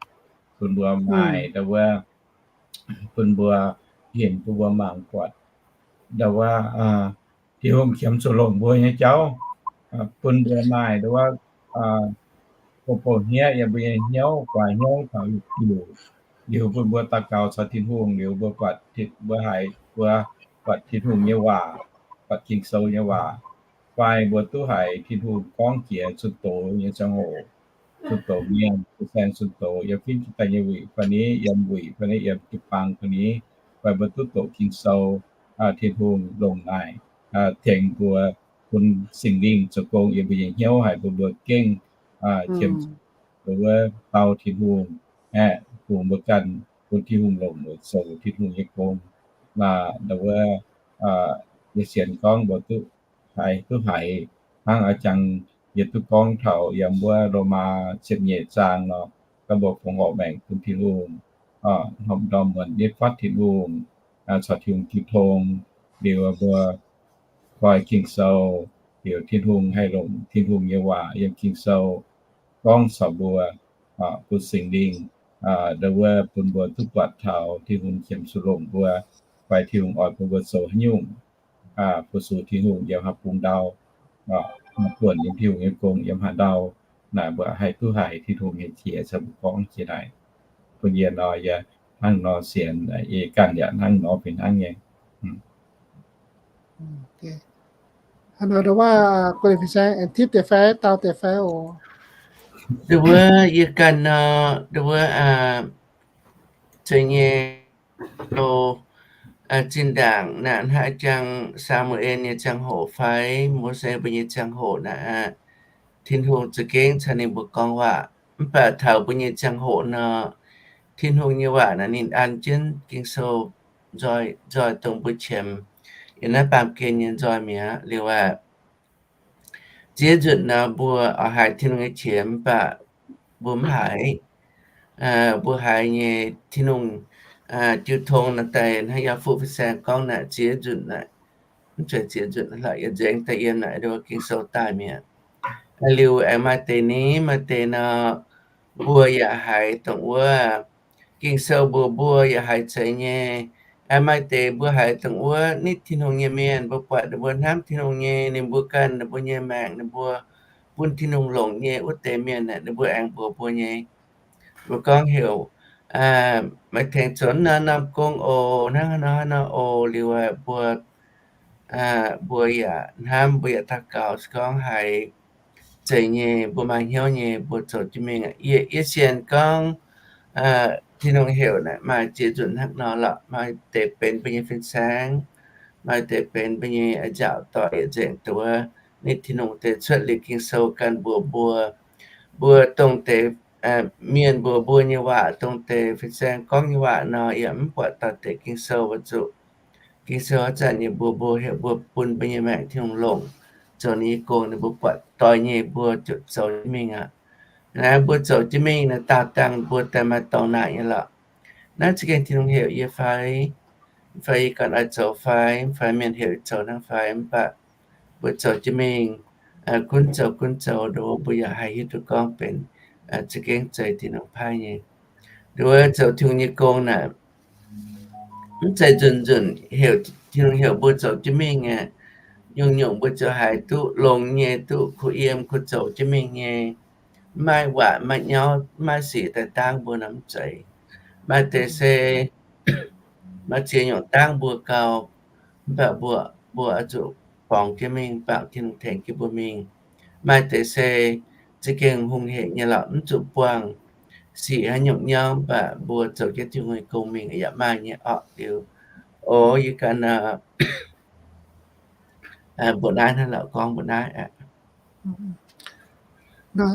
bun mbuo maaih ndongc wuov, bun mbuo hinc, bun mbuo mangc buatc ndongc wuov Tin-Hungh qiemx zuqc longc mbuo nyei jauv, bun mbuo maaih nduov, bou bouh hniev yiem mbuo nyei hnyouv, guaax hnyouv taux diuc, liuz bun mbuo daux gaux caux Tin-Hungh liuz mbuo buatc, mbuo haiz, mbuo buatc Tin-Hungh nyei waac, buatc Ging-Sou nyei waac, fai mbuo duqv haiz Tin-Hungh gorngv jiex zunh doz nyei ziangh hoc, zunh doz mienh, fin-saeng zunh doz yiem fin-saeng daaih nyei wuic fai ni, yiem wuic fai ni, yiem jiu-baang fai ni, fai mbuo duqv doqc Ging-Sou, Tin-Hungh longc naaic tengx mbuo, bun Singx Lingh zoux gong yiem mbuo nyei hnyouv haic, bun mbuo gengh qiemx wuov dau Tin-Hungh aeqv, bun mbuo ganh, bun Tin-Hungh longc mbuo zoux Tin-Hungh nyei gong. Wuov, yie sienx gorngv mbuo duqv haiz, duqv haiz hnangv a'jang yie duqv gorngv taux yiem wuov Lomaa ziepc nyeic zaang nor, gorngv mbuo fongc horc maengc bun Tin-Hungh, horpc ndorm muonc nitv fatv Tin-Hungh, caux Tin-Hungh jiu tong, liuz mbuo koi Ging-Sou, liuz Tin-Hungh haih longc Tin-Hungh nyei waac yiem Ging-Sou gorngv caux mbuo, bun Singx Lingh, nduov wuov bun mbuo duqv buatc taux Tin-Hungh qiemx zuqc longc mbuo, fai Tin-Hungh oix bun mbuo zoux haaix nyungc, fu-sux Tin-Hungh yiem haaix bung ndau, buonc yiem Tin-Hungh nyei gong yiem haaix ndau, naaic mbuo haih duqv haiz Tin-Hungh nyei qiex caux mbuo gorngv jiex naaic. Bun yie nor, yie hnangv nor sienx, yie ganh yaac hnangv nor fih hnangv nyei. Nduov wuov, yie ganh nor, nduov wuov, zeiz nyei, lo, zinh ndaangc naaic hnangv jangx Saa^mu^en nyei ziangh hoc fai Mose mbuo nyei ziangh hoc naaic, Tin-Hungh za'gengh caux ninh mbuo gorngv waac. Mv baac taux mbuo nyei ziangh hoc nor, Tin-Hungh nyei waac naaic ninh an jienv Ging-Sou nzoih, nzoih dongh mbuo qiemx yiem naaiv baamh gen nyei nzoih mi'aqv. Liuz aqv, ziex nzunc nor mbuo oix haiz Tin-Hungh nyei qiex mv baac mbuo mv haiz. Mbuo haiz nyei Tin-Hungh jiu tong naaic daaih hnangv yaac fuqv fin-saeng gorngv naaic ziex nzunc naaic, mv zeiz ziex nzunc hlaax yietc nzengc daaih yiem naaic nduov Ging-Sou daaih mi'aqv. Liuz aengx maaih deix ni, maaih deix nor, mbuo yaac haiz dongh wuov Ging-Sou mbuox mbuo yaac haiz zeiz nyei. Maaih deix mbuo haiz dongh wuov nitv Tin-Hungh nyei mienh, mbuo buatc ninh mbuo hnamv Tin-Hungh nyei, ninh mbuo ganh ninh mbuo nyei maengc ninh mbuo bun Tin-Hungh longc nyei wuov deix mienh aeqv, ninh mbuo aengx mbuox mbuo nyei. Mbuo gorngv heuc, maaih tengx zoux naaiv norm gong oc, hnangv haaix nor haaix nor oc. Liuz aeqv, mbuo, mbuo yaac hnamv, mbuo yaac daux gaux se gorngv haiz zeiz nyei, mbuo maaih hnyouv nyei, mbuo zoux jienv mingh aqv. Yie, yie sienx gorngv Tin-Hungh heuc naaic maaih ziex nzunc hnangv nor lorqc. Maaih deix benx mbuo nyei fin-saeng, maaih deix benx mbuo nyei nziaauc doic yietc nzengc dongh wuov nitv Tin-Hungh deix cuotv liuz Ging-Sou ganh mbuox mbuo. Mbuo dongh deix mienh mbuox mbuo nyei waac, dongh deix fin-saeng gorngv nyei waac nor, yaac mv buatc dauh deix Ging-Sou weic zuqc Ging-Sou haaix zanc yaac mbuox mbuo, heuc mbuo bun mbuo nyei maengc Tin-Hungh longc, zoux ninh nyei gong, ninh mbuo buatc doix nyei mbuo ziouc zoux jienv mingh aqv. Naaiv mbuo zoux jienv mingh naaiv daauh dangh mbuo daaih maaih dorngx naaic nyei lorqc. Naaiv za'gengh Tin-Hungh heuc yie fai, fai yie ganh oix zoux fai, fai mienh heuc yie zoux hnangv fai, mv baac mbuo zoux jienv mingh, gunv zoux gunv zoux, nduov mbuo yaac haih hiuv duqv gorngv benx za'gengh zeiz Tin-Hungh paaiv nyei. Nduov zoux Tin-Hungh nyei gong naaic, mv zeiz nzunc nzunc heuc, Tin-Hungh heuc mbuo zoux jienv mingh aqv. Nyungc-nyungc mbuo ziouc haiz duqv longx nyei, duqv kuh yiem kuh zoux jienv mingh nyei. Mv maaih waac, mv maaih nyauv, mv maaih sic daaih dangv mbuo nor mv zeiz. Maaih deix se maaih ziex nyungc dangv mbuo gau, mv baac mbuo, mbuo oix zuqc borngz jienv mingh, baamh Tin-Hungh tengx jienv mbuo mingh. Maaih deix se za'gengh hungh hec nyei lorqc, mv zuqc buangh sic haaix nyungc nyauv, mv baac mbuo zoux jienv Tin-Hungh nyei gong mingh yaac maaih nyei orqc. Liuz, o, yie ganh mbuo naaiv hnangv lorqc gorngv mbuo naaiv aqv. Mbuo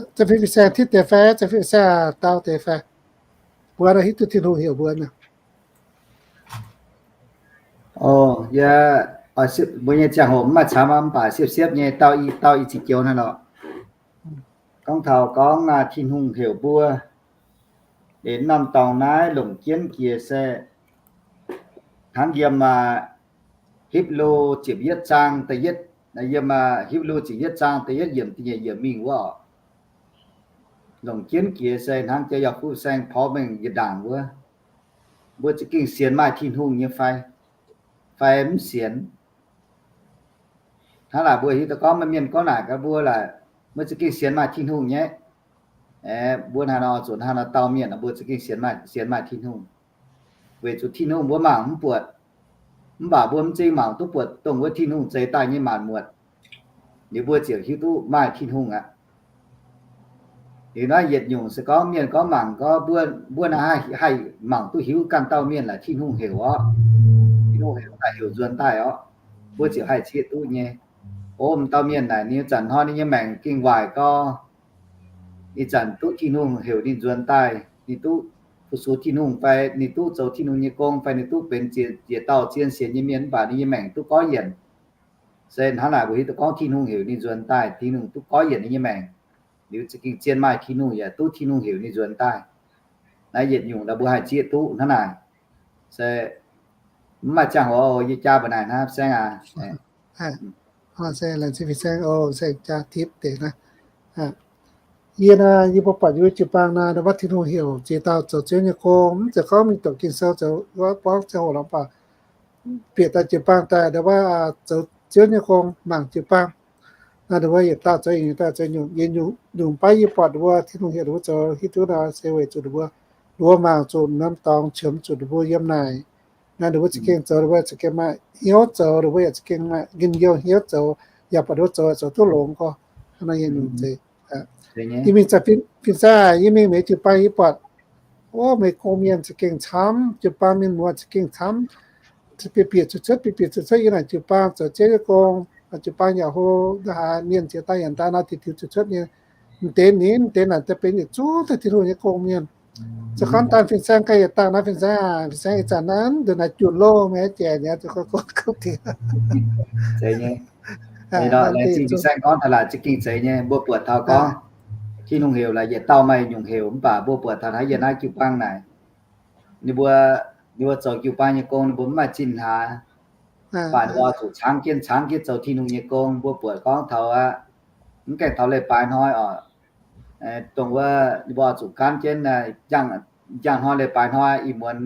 nyei ziangh hoc mv maaih camv, mv baac siepv-siepv nyei dau i, dau i ziqc joux naaiv lorqc. Gorngv taux gorngv Tin-Hungh heuc mbuo, ninh norm dorngx naaiv longc jienv jiex se hnangv yiem Hipv^lu ziepc yietv zaang da'yietv, yiem Hipv^lu ziepc yietv zaang da'yietv yiemc da'nyeic yiemc mingh wuov oc. Longc jienv jiex se hnangv jiex yaac fuqv saeng porv mengh yietc ndaangc wuov. Mbuo za'gengh sienx maaih Tin-Hungh nyei fai, fai mv sienx? Hnangv naaic mbuo hiuv duqv gorngv maaih mienh gorngv naaic gaax mbuo laaix, mbuo za'gengh sienx maaih Tin-Hungh nyei. Aeqv, mbuo hnangv nor zuqc hnangv nor dauh mienh, mbuo za'gengh sienx maaih, sienx maaih Tin-Hungh. Weic zuqc Tin-Hungh mbuo mangc mv buatc, mv baac mbuo m'zing mangc duqv buatc dongh wuov Tin-Hungh zeix daaih nyei maanc muotc, liuz mbuo ziouc hiuv duqv maaih Tin-Hungh aqv. Liuz naaiv yietc nyungc se gorngv mienh gorngv mangc gorngv mbuo, mbuo naaiv haih, haih mangc duqv hiuv ganh dauh mienh laaix Tin-Hungh heuc orqc. Tin-Hungh heuc daaih heuc nzuonx daaih orqc. Mbuo ziouc haih zieqv duqv nyei. O, m'dauh mienh naaic ninh zanc hnoi ninh nyei maengc gengh waaic gau. Ih zanc duqv Tin-Hungh heuc ninh nzuonx daaih, ninh duqv fu-sux Tin-Hungh fai ninh duqv zoux Tin-Hungh nyei gong fai ninh duqv benx ziex, ziex dauh zien sienx nyei mienh mv baac ninh nyei maengc duqv gorngv yienc. Se hnangv naaic mbuo hiuv duqv gorngv Tin-Hungh heuc ninh nzuonx daaih, Tin-Hungh duqv gorngv yienc ninh nyei maengc. Liuz za'gengh zien maaih Tin-Hungh yaac duqv Tin-Hungh heuc ninh nzuonx daaih. Naaiv yietc nyungc naaiv mbuo haih zieqv duqv hnangv naaic. Se mv maaih ziangh hoc yie jaa mbuo naaic hnangv, Saengv aac. Yie naaiv, yie mbuo buatc yie jiu-baang naaiv, ndau wuov Tin-Hungh heuc ziex dauh zoux Ziouv nyei gong, mv zeiz gorngv mingh doqc Ging-Sou zoux, buangv ziangh hoc lorqc baac bieqc daaih jiu-baang daaih, ndau wuov zoux Ziouv nyei gong mangc jiu-baang. Naaiv ndau wuov yietc dauh zoux yietc nyungc, yietc dauh zoux nyungc, yietc nyungc, nyungc baav yie buatc ndau wuov Tin-Hungh heuc ndau wuov zoux hiuv duqv nor se weic zuqc ndau wuov, ndau wuov mangc zuqc norm dorngx qiemx zuqc ndau wuov yiem naaic. Naaiv ndau wuov za'gengh zoux ndau wuov za'gengh maaih hnyouv zoux, ndau wuov yaac za'gengh maaih njien-youh hnyouv zoux, yaac buatc ndau wuov zoux, zoux duqv longx gorx. Hnangv naaiv yie nyungc zeiz. Yie mingh fin-saeng, yie mingh meix jiu-baang yie buatc, o, meix gong mienh za'gengh camv, jiu-baang mienh muoz za'gengh camv, bieqc bieqc cuotv cuotv, bieqc bieqc cuotv cuotv yiem naaic jiu-baang zoux Ziouv nyei gong. Jiu-baang yaac hlo, ndau haaix mienh ziex daaih yaac ndau naaiv diuh diuh cuotv cuotv nyei. M'deix ninh, m'deix naaic daaih benx yietc zungv daaih Tin-Hungh nyei gong mienh. Zoux gorngv daan fin-saeng ganh yietc dangh naaiv fin-saeng aac, fin-saeng ih zanc naaiv ndongc naaiv junh loh maiv jiex nyei, zoux gorngv gorngv gorngv dingc. Laengz zingh fin-saeng gorngv taux laaic za'gengh zeiz nyei, mbuo buatc taux gorngv Tin-Hungh heuc laaix yietc dauh maaih nyungc heuc, mv baac mbuo buatc taux naaiv yiem naaiv jiu-baang naaic, ninh mbuo, ninh mbuo zoux jiu-baang nyei gong ninh mbuo mv maaih zinh hlaax, mv baac ninh mbuo oix zuqc caangv jienv caangv jienv zoux Tin-Hungh nyei gong. Mbuo buatc gorngv taux aqv, mv gaengh taux leiz-baaix hnoi oc, dongh wuov ninh mbuo oix zuqc gaanv jienv, njang hnoi leiz-baaix hnoi ih muonz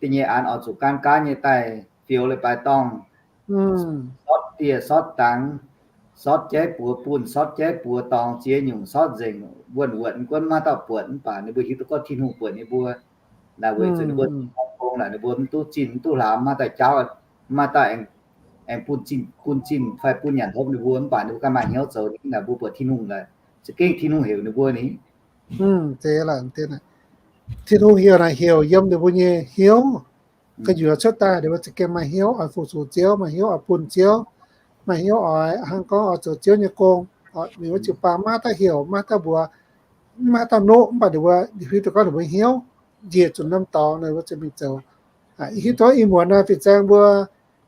da'nyeic aanx oix zuqc gaanv gaanv nyei daaih fioux leiz-baaix dorngh, sortv dieh sortv dangx, sortv jaiv buoz bunh, sortv jaiv buoz dorngx, ziex nyungc sortv nzengc, wuonh wuotc, mv gunv maiv dauh buatc, mv baac ninh mbuo hiuv duqv gorngv Tin-Hungh buatc ninh mbuo. Naaiv weic zuqc ninh mbuo gong naaic ninh mbuo mv duqv zinh mv duqv hlaax, maiv dauh jaauv, maiv dauh aengx, aengx bun zinh, bun zinh fai bun nyanc hopv ninh mbuo, mv baac ninh mbuo ganh maaih hnyouv zoux ninh. Naaic mbuo buatc Tin-Hungh laaix za'gengh Tin-Hungh heuc ninh mbuo ni. Tin-Hungh heuc naaic heuc yiem ninh mbuo nyei hnyouv. Gu'nyuoz cuotv daaih ninh mbuo za'gengh maaih hnyouv oix fu-sux Ziouv, maaih hnyouv oix bun Ziouv, maaih hnyouv oix hnangv gorngv oix zoux Ziouv nyei gong. Ninh mbuo jiu-baang maiv dauh heuc, maiv dauh mbuox, maiv dauh noqv, mv baac ninh mbuo hiuv duqv gorngv ninh mbuo hnyouv njiec zuqc norm dorngx ninh mbuo ziouc mingh zoux. Hiuv duqv ih muonz naaiv fin-saeng mbuo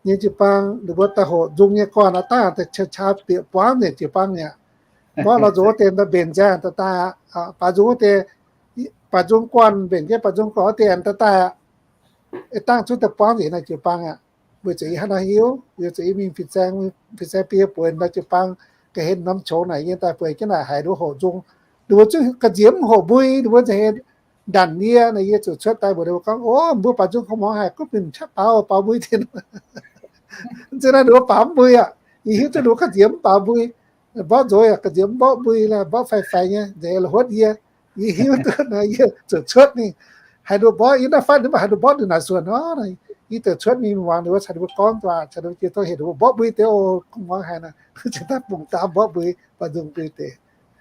nyei jiu-baang ninh mbuo daaih hoqc nzung nyei gorn aqv, daaih qaqv bieqc buangv nzengc jiu-baang mi'aqv. Mborqv lorz nzung wuov deix daaih mbenc nzengc daaih daaih aqv. Baaix nzung wuov deix, baaix nzung gorn mbenc jienv baaix nzung gorn wuov deix daaih daaih aqv. Dangh zungv daaih buangv nzengc naaiv jiu-baang aqv. Weic zuqc yie hnangv naaiv hiuv, weic zuqc yie mingh fin-saeng, fin-saeng biei bueix naaiv jiu-baang ga'hlen norm qongx naaic yie daaih bueix jienv naaic haiz nduov hoqc nzung. Ninh mbuo zungv ga'nziex mv hoqc mbui, ninh mbuo nzengc ndanc yie naaic, yie zuqc cuotv daaih mbuox ninh mbuo gorngv, o, mbuo baaix nzung kungx muangx haic, gunv mingh qaqv baaux, baaux mbui dien. Zinh naaiv ninh mbuo baaux mv mbui aqv. Yie hiuv duqv ninh mbuo ga'nziex mv baaux mbui. Mborqv nzox yaac ga'nziex mv mborqv mbui, mborqv faix-faix nyei, nzengc la'huotv yie. Yie hiuv duqv naaic yie zuqc cuotv mingh. Haaix nduov mborqv yie naaiv fatv ninh mbuo haaix nduov mborqv ninh naaic suonc nor, yie zuqc cuotv mingh muangx ninh mbuo caux ninh mbuo gorngv duqv, caux ninh mbuo jiu tov heuc ninh mbuo mborqv mbui deix o, kungx muangx haic naaic, zinh daaih bungx daaih mborqv mbui, baaix nzung mbui deix.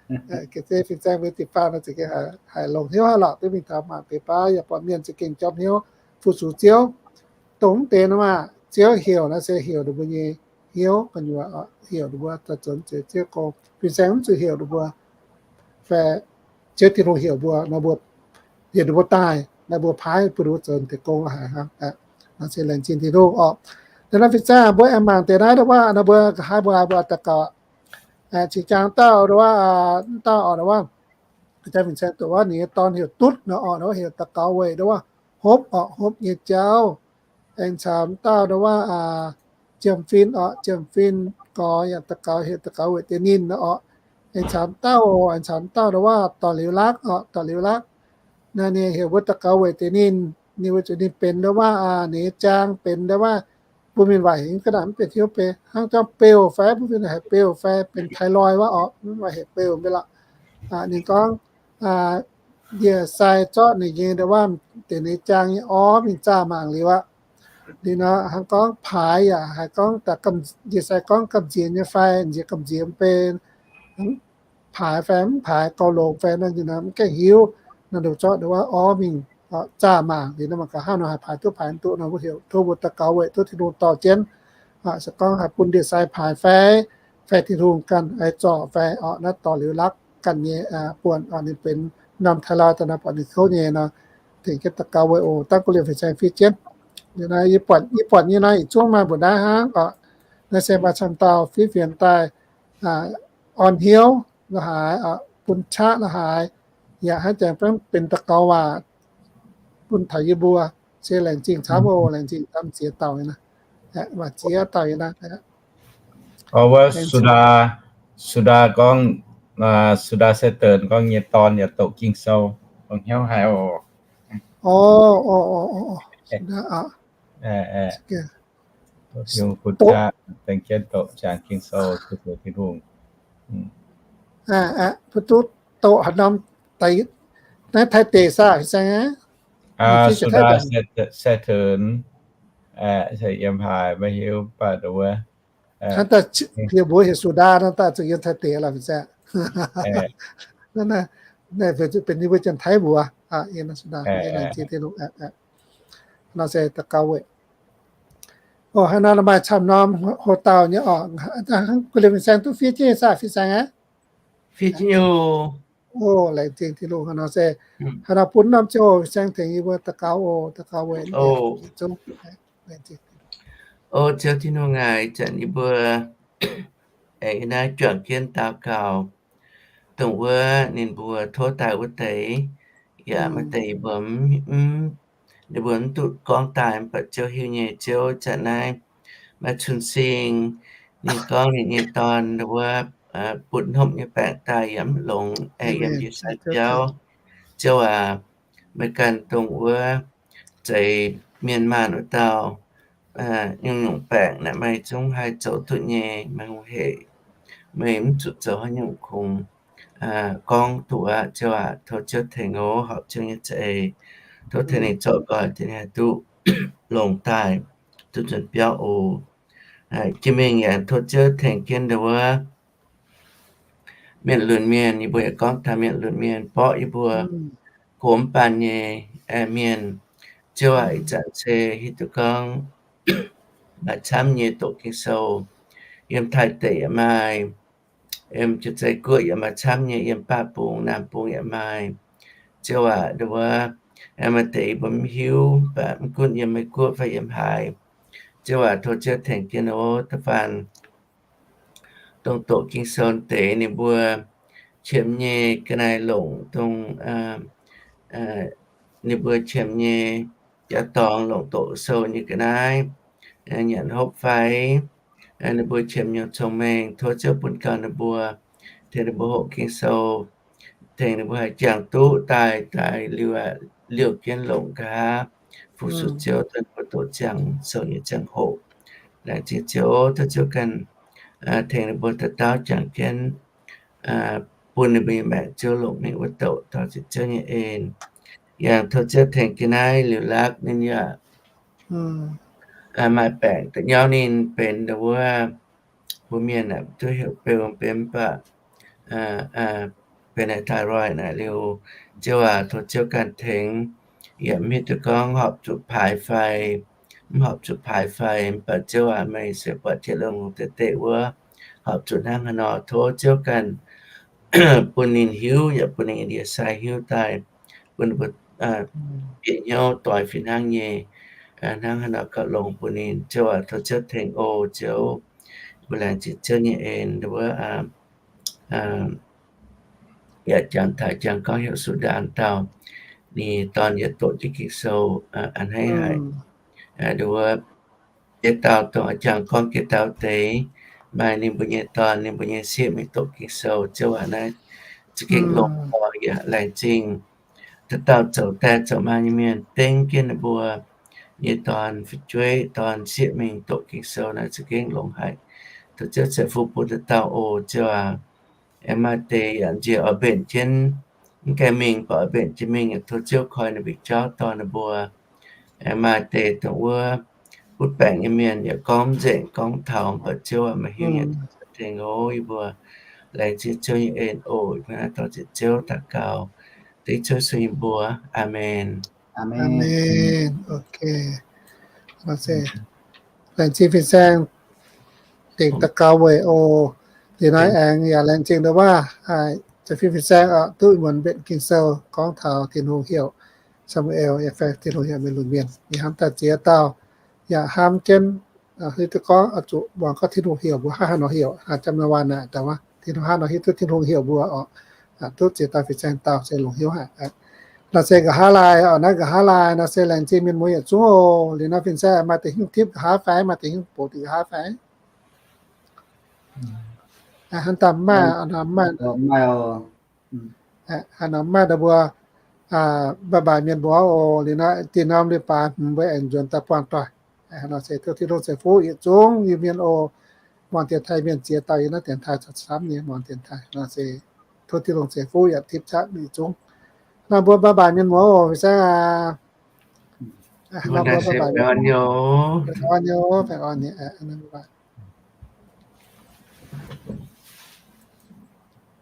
Ga'naaiv fin-saeng mbuo jiu-baang nor za'gengh haiz longx hnyouv haic lorqc, duqv mingh taux maanc deix baav yaac buatc mienh za'gengh jorm hnyouv fu-sux Ziouv. Dongh mv deix nor maah, Ziouv heuc naaiv se heuc ninh mbuo nyei hnyouv gu'nyuoz, heuc ninh mbuo daaih zoux zeix Ziouv gong. Fin-saeng mv zuqc heuc ninh mbuo, fai Ziouv Tin-Hungh heuc mbuo nor, mbuo heuc ninh mbuo daaih nor, mbuo paaiv bun ninh mbuo zoux deix gong haic hnangv. Nor se laengz zingh Tin-Hungh orqc. Naaiv fin-saeng mbuo aengx mangc deix naaiv, wuov nor mbuo nqa'haav mbuo, mbuo daux gaux. Cingx jangx dauh, wuov, dauh orqc, wuov, fin-saeng doqc wuov ninh nyei dorn heuc Dutv nor orqc, wuov heuc daux gaux weic, wuov, hopv orqc, hopv nyei jauv. Aengx caux dauh, wuov, Jiem Fin orqc, Jiem Fin Gorx yaac daux gaux, heuc daux gaux weic deix ninh nor orqc. Aengx caux dauh, aengx caux dauh, wuov, Dorc Liuz Lakv orqc, Dorc Liuz Lakv. Naaiv ninh heuc mbuo daux gaux weic deix ninh, ninh weic zuqc ninh benx, wuov, ninh nyei jaang benx, wuov, bun mienh waaic heuc ga'naaiv mv benx hnyouv benx hnangv jauv beuh fai, bun mienh heuc beuh fai benx thyroid wuov orqc, mv baac heuc beuh mv bei lorqc. Ninh gorngv ndie-sai zorqv ninh nyei ndau wuov deix nyei jaang nyei orv mingh zaah mangc liuz aqv. Liuz nor hnangv gorngv paaix yaac haiz gorngv ndie-sai gorngv gamh nziex nyei fai, nziex gamh nziex mv benx paaix fai mv paaix, gauh longx fai nor, mv gaengh hiuv. Naaiv nduqc zorqv ndau wuov orv mingh zaah mangc liuz nor, mangc gaax hnangv nor haih paaix duqv paaix duqv nor, mbuo heuc tov mbuo daux gaux weic duqv Tin-Hungh dorh jienv. Se gorngv haih bun ndie-sai paaix fai, fai Tin-Hungh ganh oix zorc fai orqc, naaiv dorh liuz lakv ganh nyei buonc orqc, ninh benx norm thyroid daaih nor, buatc ninh kouv nyei nor, tengx jienv daux gaux weic oc. Dangv guv liemh fin-saeng fiev jienv. Yie buatc, yie buatc nyei nor yietc zungv maaih mbuoqc naaiv hnangv orqc. Naaiv se maaih camv dauh fiev fienx daaih orn hnyouv la'haaix, bun qaqv la'haaix, yaac hnangv jangx benx daux gaux waac bun taux yie mbuo. Se laengz zingh camv oc, laengz zingh camv ziex dauh nyei, waac ziex dauh nyei naaiv. Wuov Suda, Suda gorngv, Suda Satan gorngv nyei dorn yaac doqc Ging-Sou, dongh hnyouv haic oc. Suda, Tin-Hungh bun qaqv, tengx jienv doqc jangx Ging-Sou, zuqc Tin-Hungh. Mbuo duqv doqc haaix norm, naaiv Taiv deic saah, fin-saeng aqv? Suda Satan, yiem haaix maiv hiuv, mv baac wuov hnangv daaih mbuox heuc Suda nor, daaih zuqc yiem Taiv deic lorqc, fin-saeng. Naaiv benx ninh mbuo Janx-Taiv mbuox. Nor se daux gaux weic. Haaix nor maaih camv norm hoc dauh nyei orqc. Guv liemh fin-saeng duqv fiev jienv saah, fin-saeng aqv? Fiev jienv oc. Laengz zingh Tin-Hungh. Haaix nor se, haaix nor bun norm ziangh hoc fin-saeng tengx yie mbuo daux gaux oc, daux gaux weic zungv. O Ziouv Tin-Hungh aac, ih zanc yie mbuo aengx naaiv juangc jienv daux gaux dongh wuov ninh mbuo tov daaih wuov deix, yaac maaih deix yie mbuo mv, ninh mbuo mv duqv gorngv daaih, mv baac Ziouv hiuv nyei. Ziouv, zanc naaiv maaih cun-sing, ninh gorngv ninh nyei dorn wuov butv hopv nyei baengc daaih yaac mv longx, aengx yiem ndie-sai biauv. Ziouv aac, meih ganh dongh wuov zeix mienh maanh wuov dauh, nyungc-nyungc baengc naaic meih zungv haih zoux duqv nyei. Meih hungh hec, meih mv zuqc zoux haaix nyungc kungx gorngv duqv aqv. Ziouv aac, tov Ziouv tengx oc, horpc Ziouv nyei za'eix, tov tengx ninh zorc nqoi, tengx ninh haih duqv longx daaih, duqv nzuonx biauv oc. Jiex mingh yaac tov Ziouv tengx jienv ndau wuov mienh lunx mienh, yie mbuo yaac gorngv taux mienh lunx mienh, mborqv yie mbuo gox mv baan nyei mienh. Ziouv aac, ih zanc se hiuv duqv gorngv maaih camv nyei doqc Ging-Sou, yiem Taiv deic yaac maaih, yiem Janx-Zei Guoqv yaac maaih camv nyei, yiem Baav Bung, Naamh Bung yaac maaih. Ziouv aac, ndau wuov maaih deix yie mbuo mv hiuv, mv gunv yiem Meiv Guoqv fai yiem haaix. Ziouv aac, tov Ziouv tengx jienv oc, da'faanh dongh doqc Ging-Sou deix ninh mbuo qiemx nyei ga'naaiv longc dongh ninh mbuo qiemx nyei jaax dorngx longc doqc sou nyei ga'naaiv, nyanc hopv fai, ninh mbuo qiemx nyei cong-mengh, tov Ziouv bun gau ninh mbuo, tengx ninh mbuo hoqc Ging-Sou, tengx ninh mbuo haih jangx duqv daaih, daaih liuz, liouh jienv longc nqa'haav fu-sux Ziouv, dongh ninh mbuo doqc ziangh sou nyei ziangh hoc. Laengz zingh Ziouv, tov Ziouv ganh tengx ninh mbuo dauh dauh jangx jienv, bun ninh mbuo nyei maengc Ziouv longc mingh wuov doqc taux ziepc Ziouv nyei en. Yangh tov Ziouv tengx jienv naaiv liuz lakv ninh yaac maaih baengc da'nyauv ninh benx ndau wuov, mbuo mienh aeqv, duqv heuc beu benx mv baac benx naaiv thyroid naaic liuz, Ziouv aac, tov Ziouv ganh tengx, yaac mv hiuv duqv gorngv horpc zuqc paaix fai mv horpc zuqc paaix fai, mv baac Ziouv aac, meih se buatc jiex longx deix deix wuov, horpc zuqc hnangv haaix nor, tov Ziouv ganh bun ninh hiuv, yaac bun ninh ndie-sai hiuv daaih, bun ninh mbuo bieqc hnyouv doix fih hnangv nyei, hnangv haaix nor gauh longx bun ninh. Ziouv aac, tov Ziouv tengx oc. Ziouv, mbuo laengz zingh Ziouv nyei en wuov, yaac jangx taux jangx gorngv heuc Sudan dauh, ninh dorn yaac doqc jienv Ging-Sou a'hneiv haic. Wuov, jiex dauh dongh jangx gorngv jiex dauh deix, maaih ninh mbuo nyei dorn, ninh mbuo nyei sieqv mingh doqc Ging-Sou. Ziouv aac, naaiv za'gengh longx gorx yaac laengz zingh dauh dauh zoux daaih zoux maa nyei mienh, dengv jienv ninh mbuo nyei dorn fu'jueiv, dorn sieqv mingh doqc Ging-Sou naaiv za'gengh longx haic. Tov Ziouv ceix fuqv bun dauh dauh oc, Ziouv aac. Aengx maaih deix yaac njiec oix mbenc jienv, mv gaengh mingh, mv baac oix mbenc jienv mingh, tov Ziouv koi ninh mbuo, jauv dorh ninh mbuo. Aengx maaih deix dongh wuov butv baengc nyei mienh yaac gorngv nzengc gorngv taux, mv baac Ziouv aac, meih hiuv nyei, tengx oc. Yie mbuo laengz zingh Ziouv nyei en oc. Yie mbuo naaiv dorh ziec Ziouv daux gaux, dengv Ziouv Yesu nyei mbuox. Aamen. Aamen. Laengz zingh fin-saeng dengc daux gaux weic oc. Liuz naaiv aengx yaac laengz zingh ndau waav, fin-saeng oc, duqv muonz mbenc Ging-Sou gorngv taux Tin-Hungh heuc Saa^mu^en, yaac fai Tin-Hungh heuc mienh lunx mienh. Yie hnamv daaih ziex dauh yaac hnamv jienv, hnamv duqv gorngv oix zuqc muangx gorngv Tin-Hungh heuc mbuo hnangv haaix nor heuc, jangx nor waac naaic daaih, Tin-Hungh hnangv haaix nor hiuv duqv Tin-Hungh heuc mbuo oc. Duqv ziex dauh fin-saeng dauh se longc hnyouv haic. Naaiv se nqa'haav laai oc, naaiv nqa'haav laai naaiv se laengz zingh mienh muoz yietc zungv oc. Liuz naaiv fin-saeng maaih deix hnyouv tipv nqa'haav fai, maaih deix hnyouv bouc nqa'haav fai? Hnangv daaih maaih, maaih, hnangv nor maaih deix mbuo, baaih baaih mienh mbuo oc. Liuz naaiv dinh norm leiz-baaix hmz mbuo aengx nzuonx daaih buangh doic. Nor se tov Tin-Hungh ceix fuqv yietc zungv Iu-Mienh oc. Muangx dienx taaih mienh ziex dauh yiem naaiv dienx taaih camv nyei muangx dienx taaih. Nor se tov Tin-Hungh ceix fuqv yaac tipv qaqv yietc zungv. Nor mbuo baaih baaih mienh muoz oc, fin-saeng aac. Nor mbuo baaih baaih mienh muoz.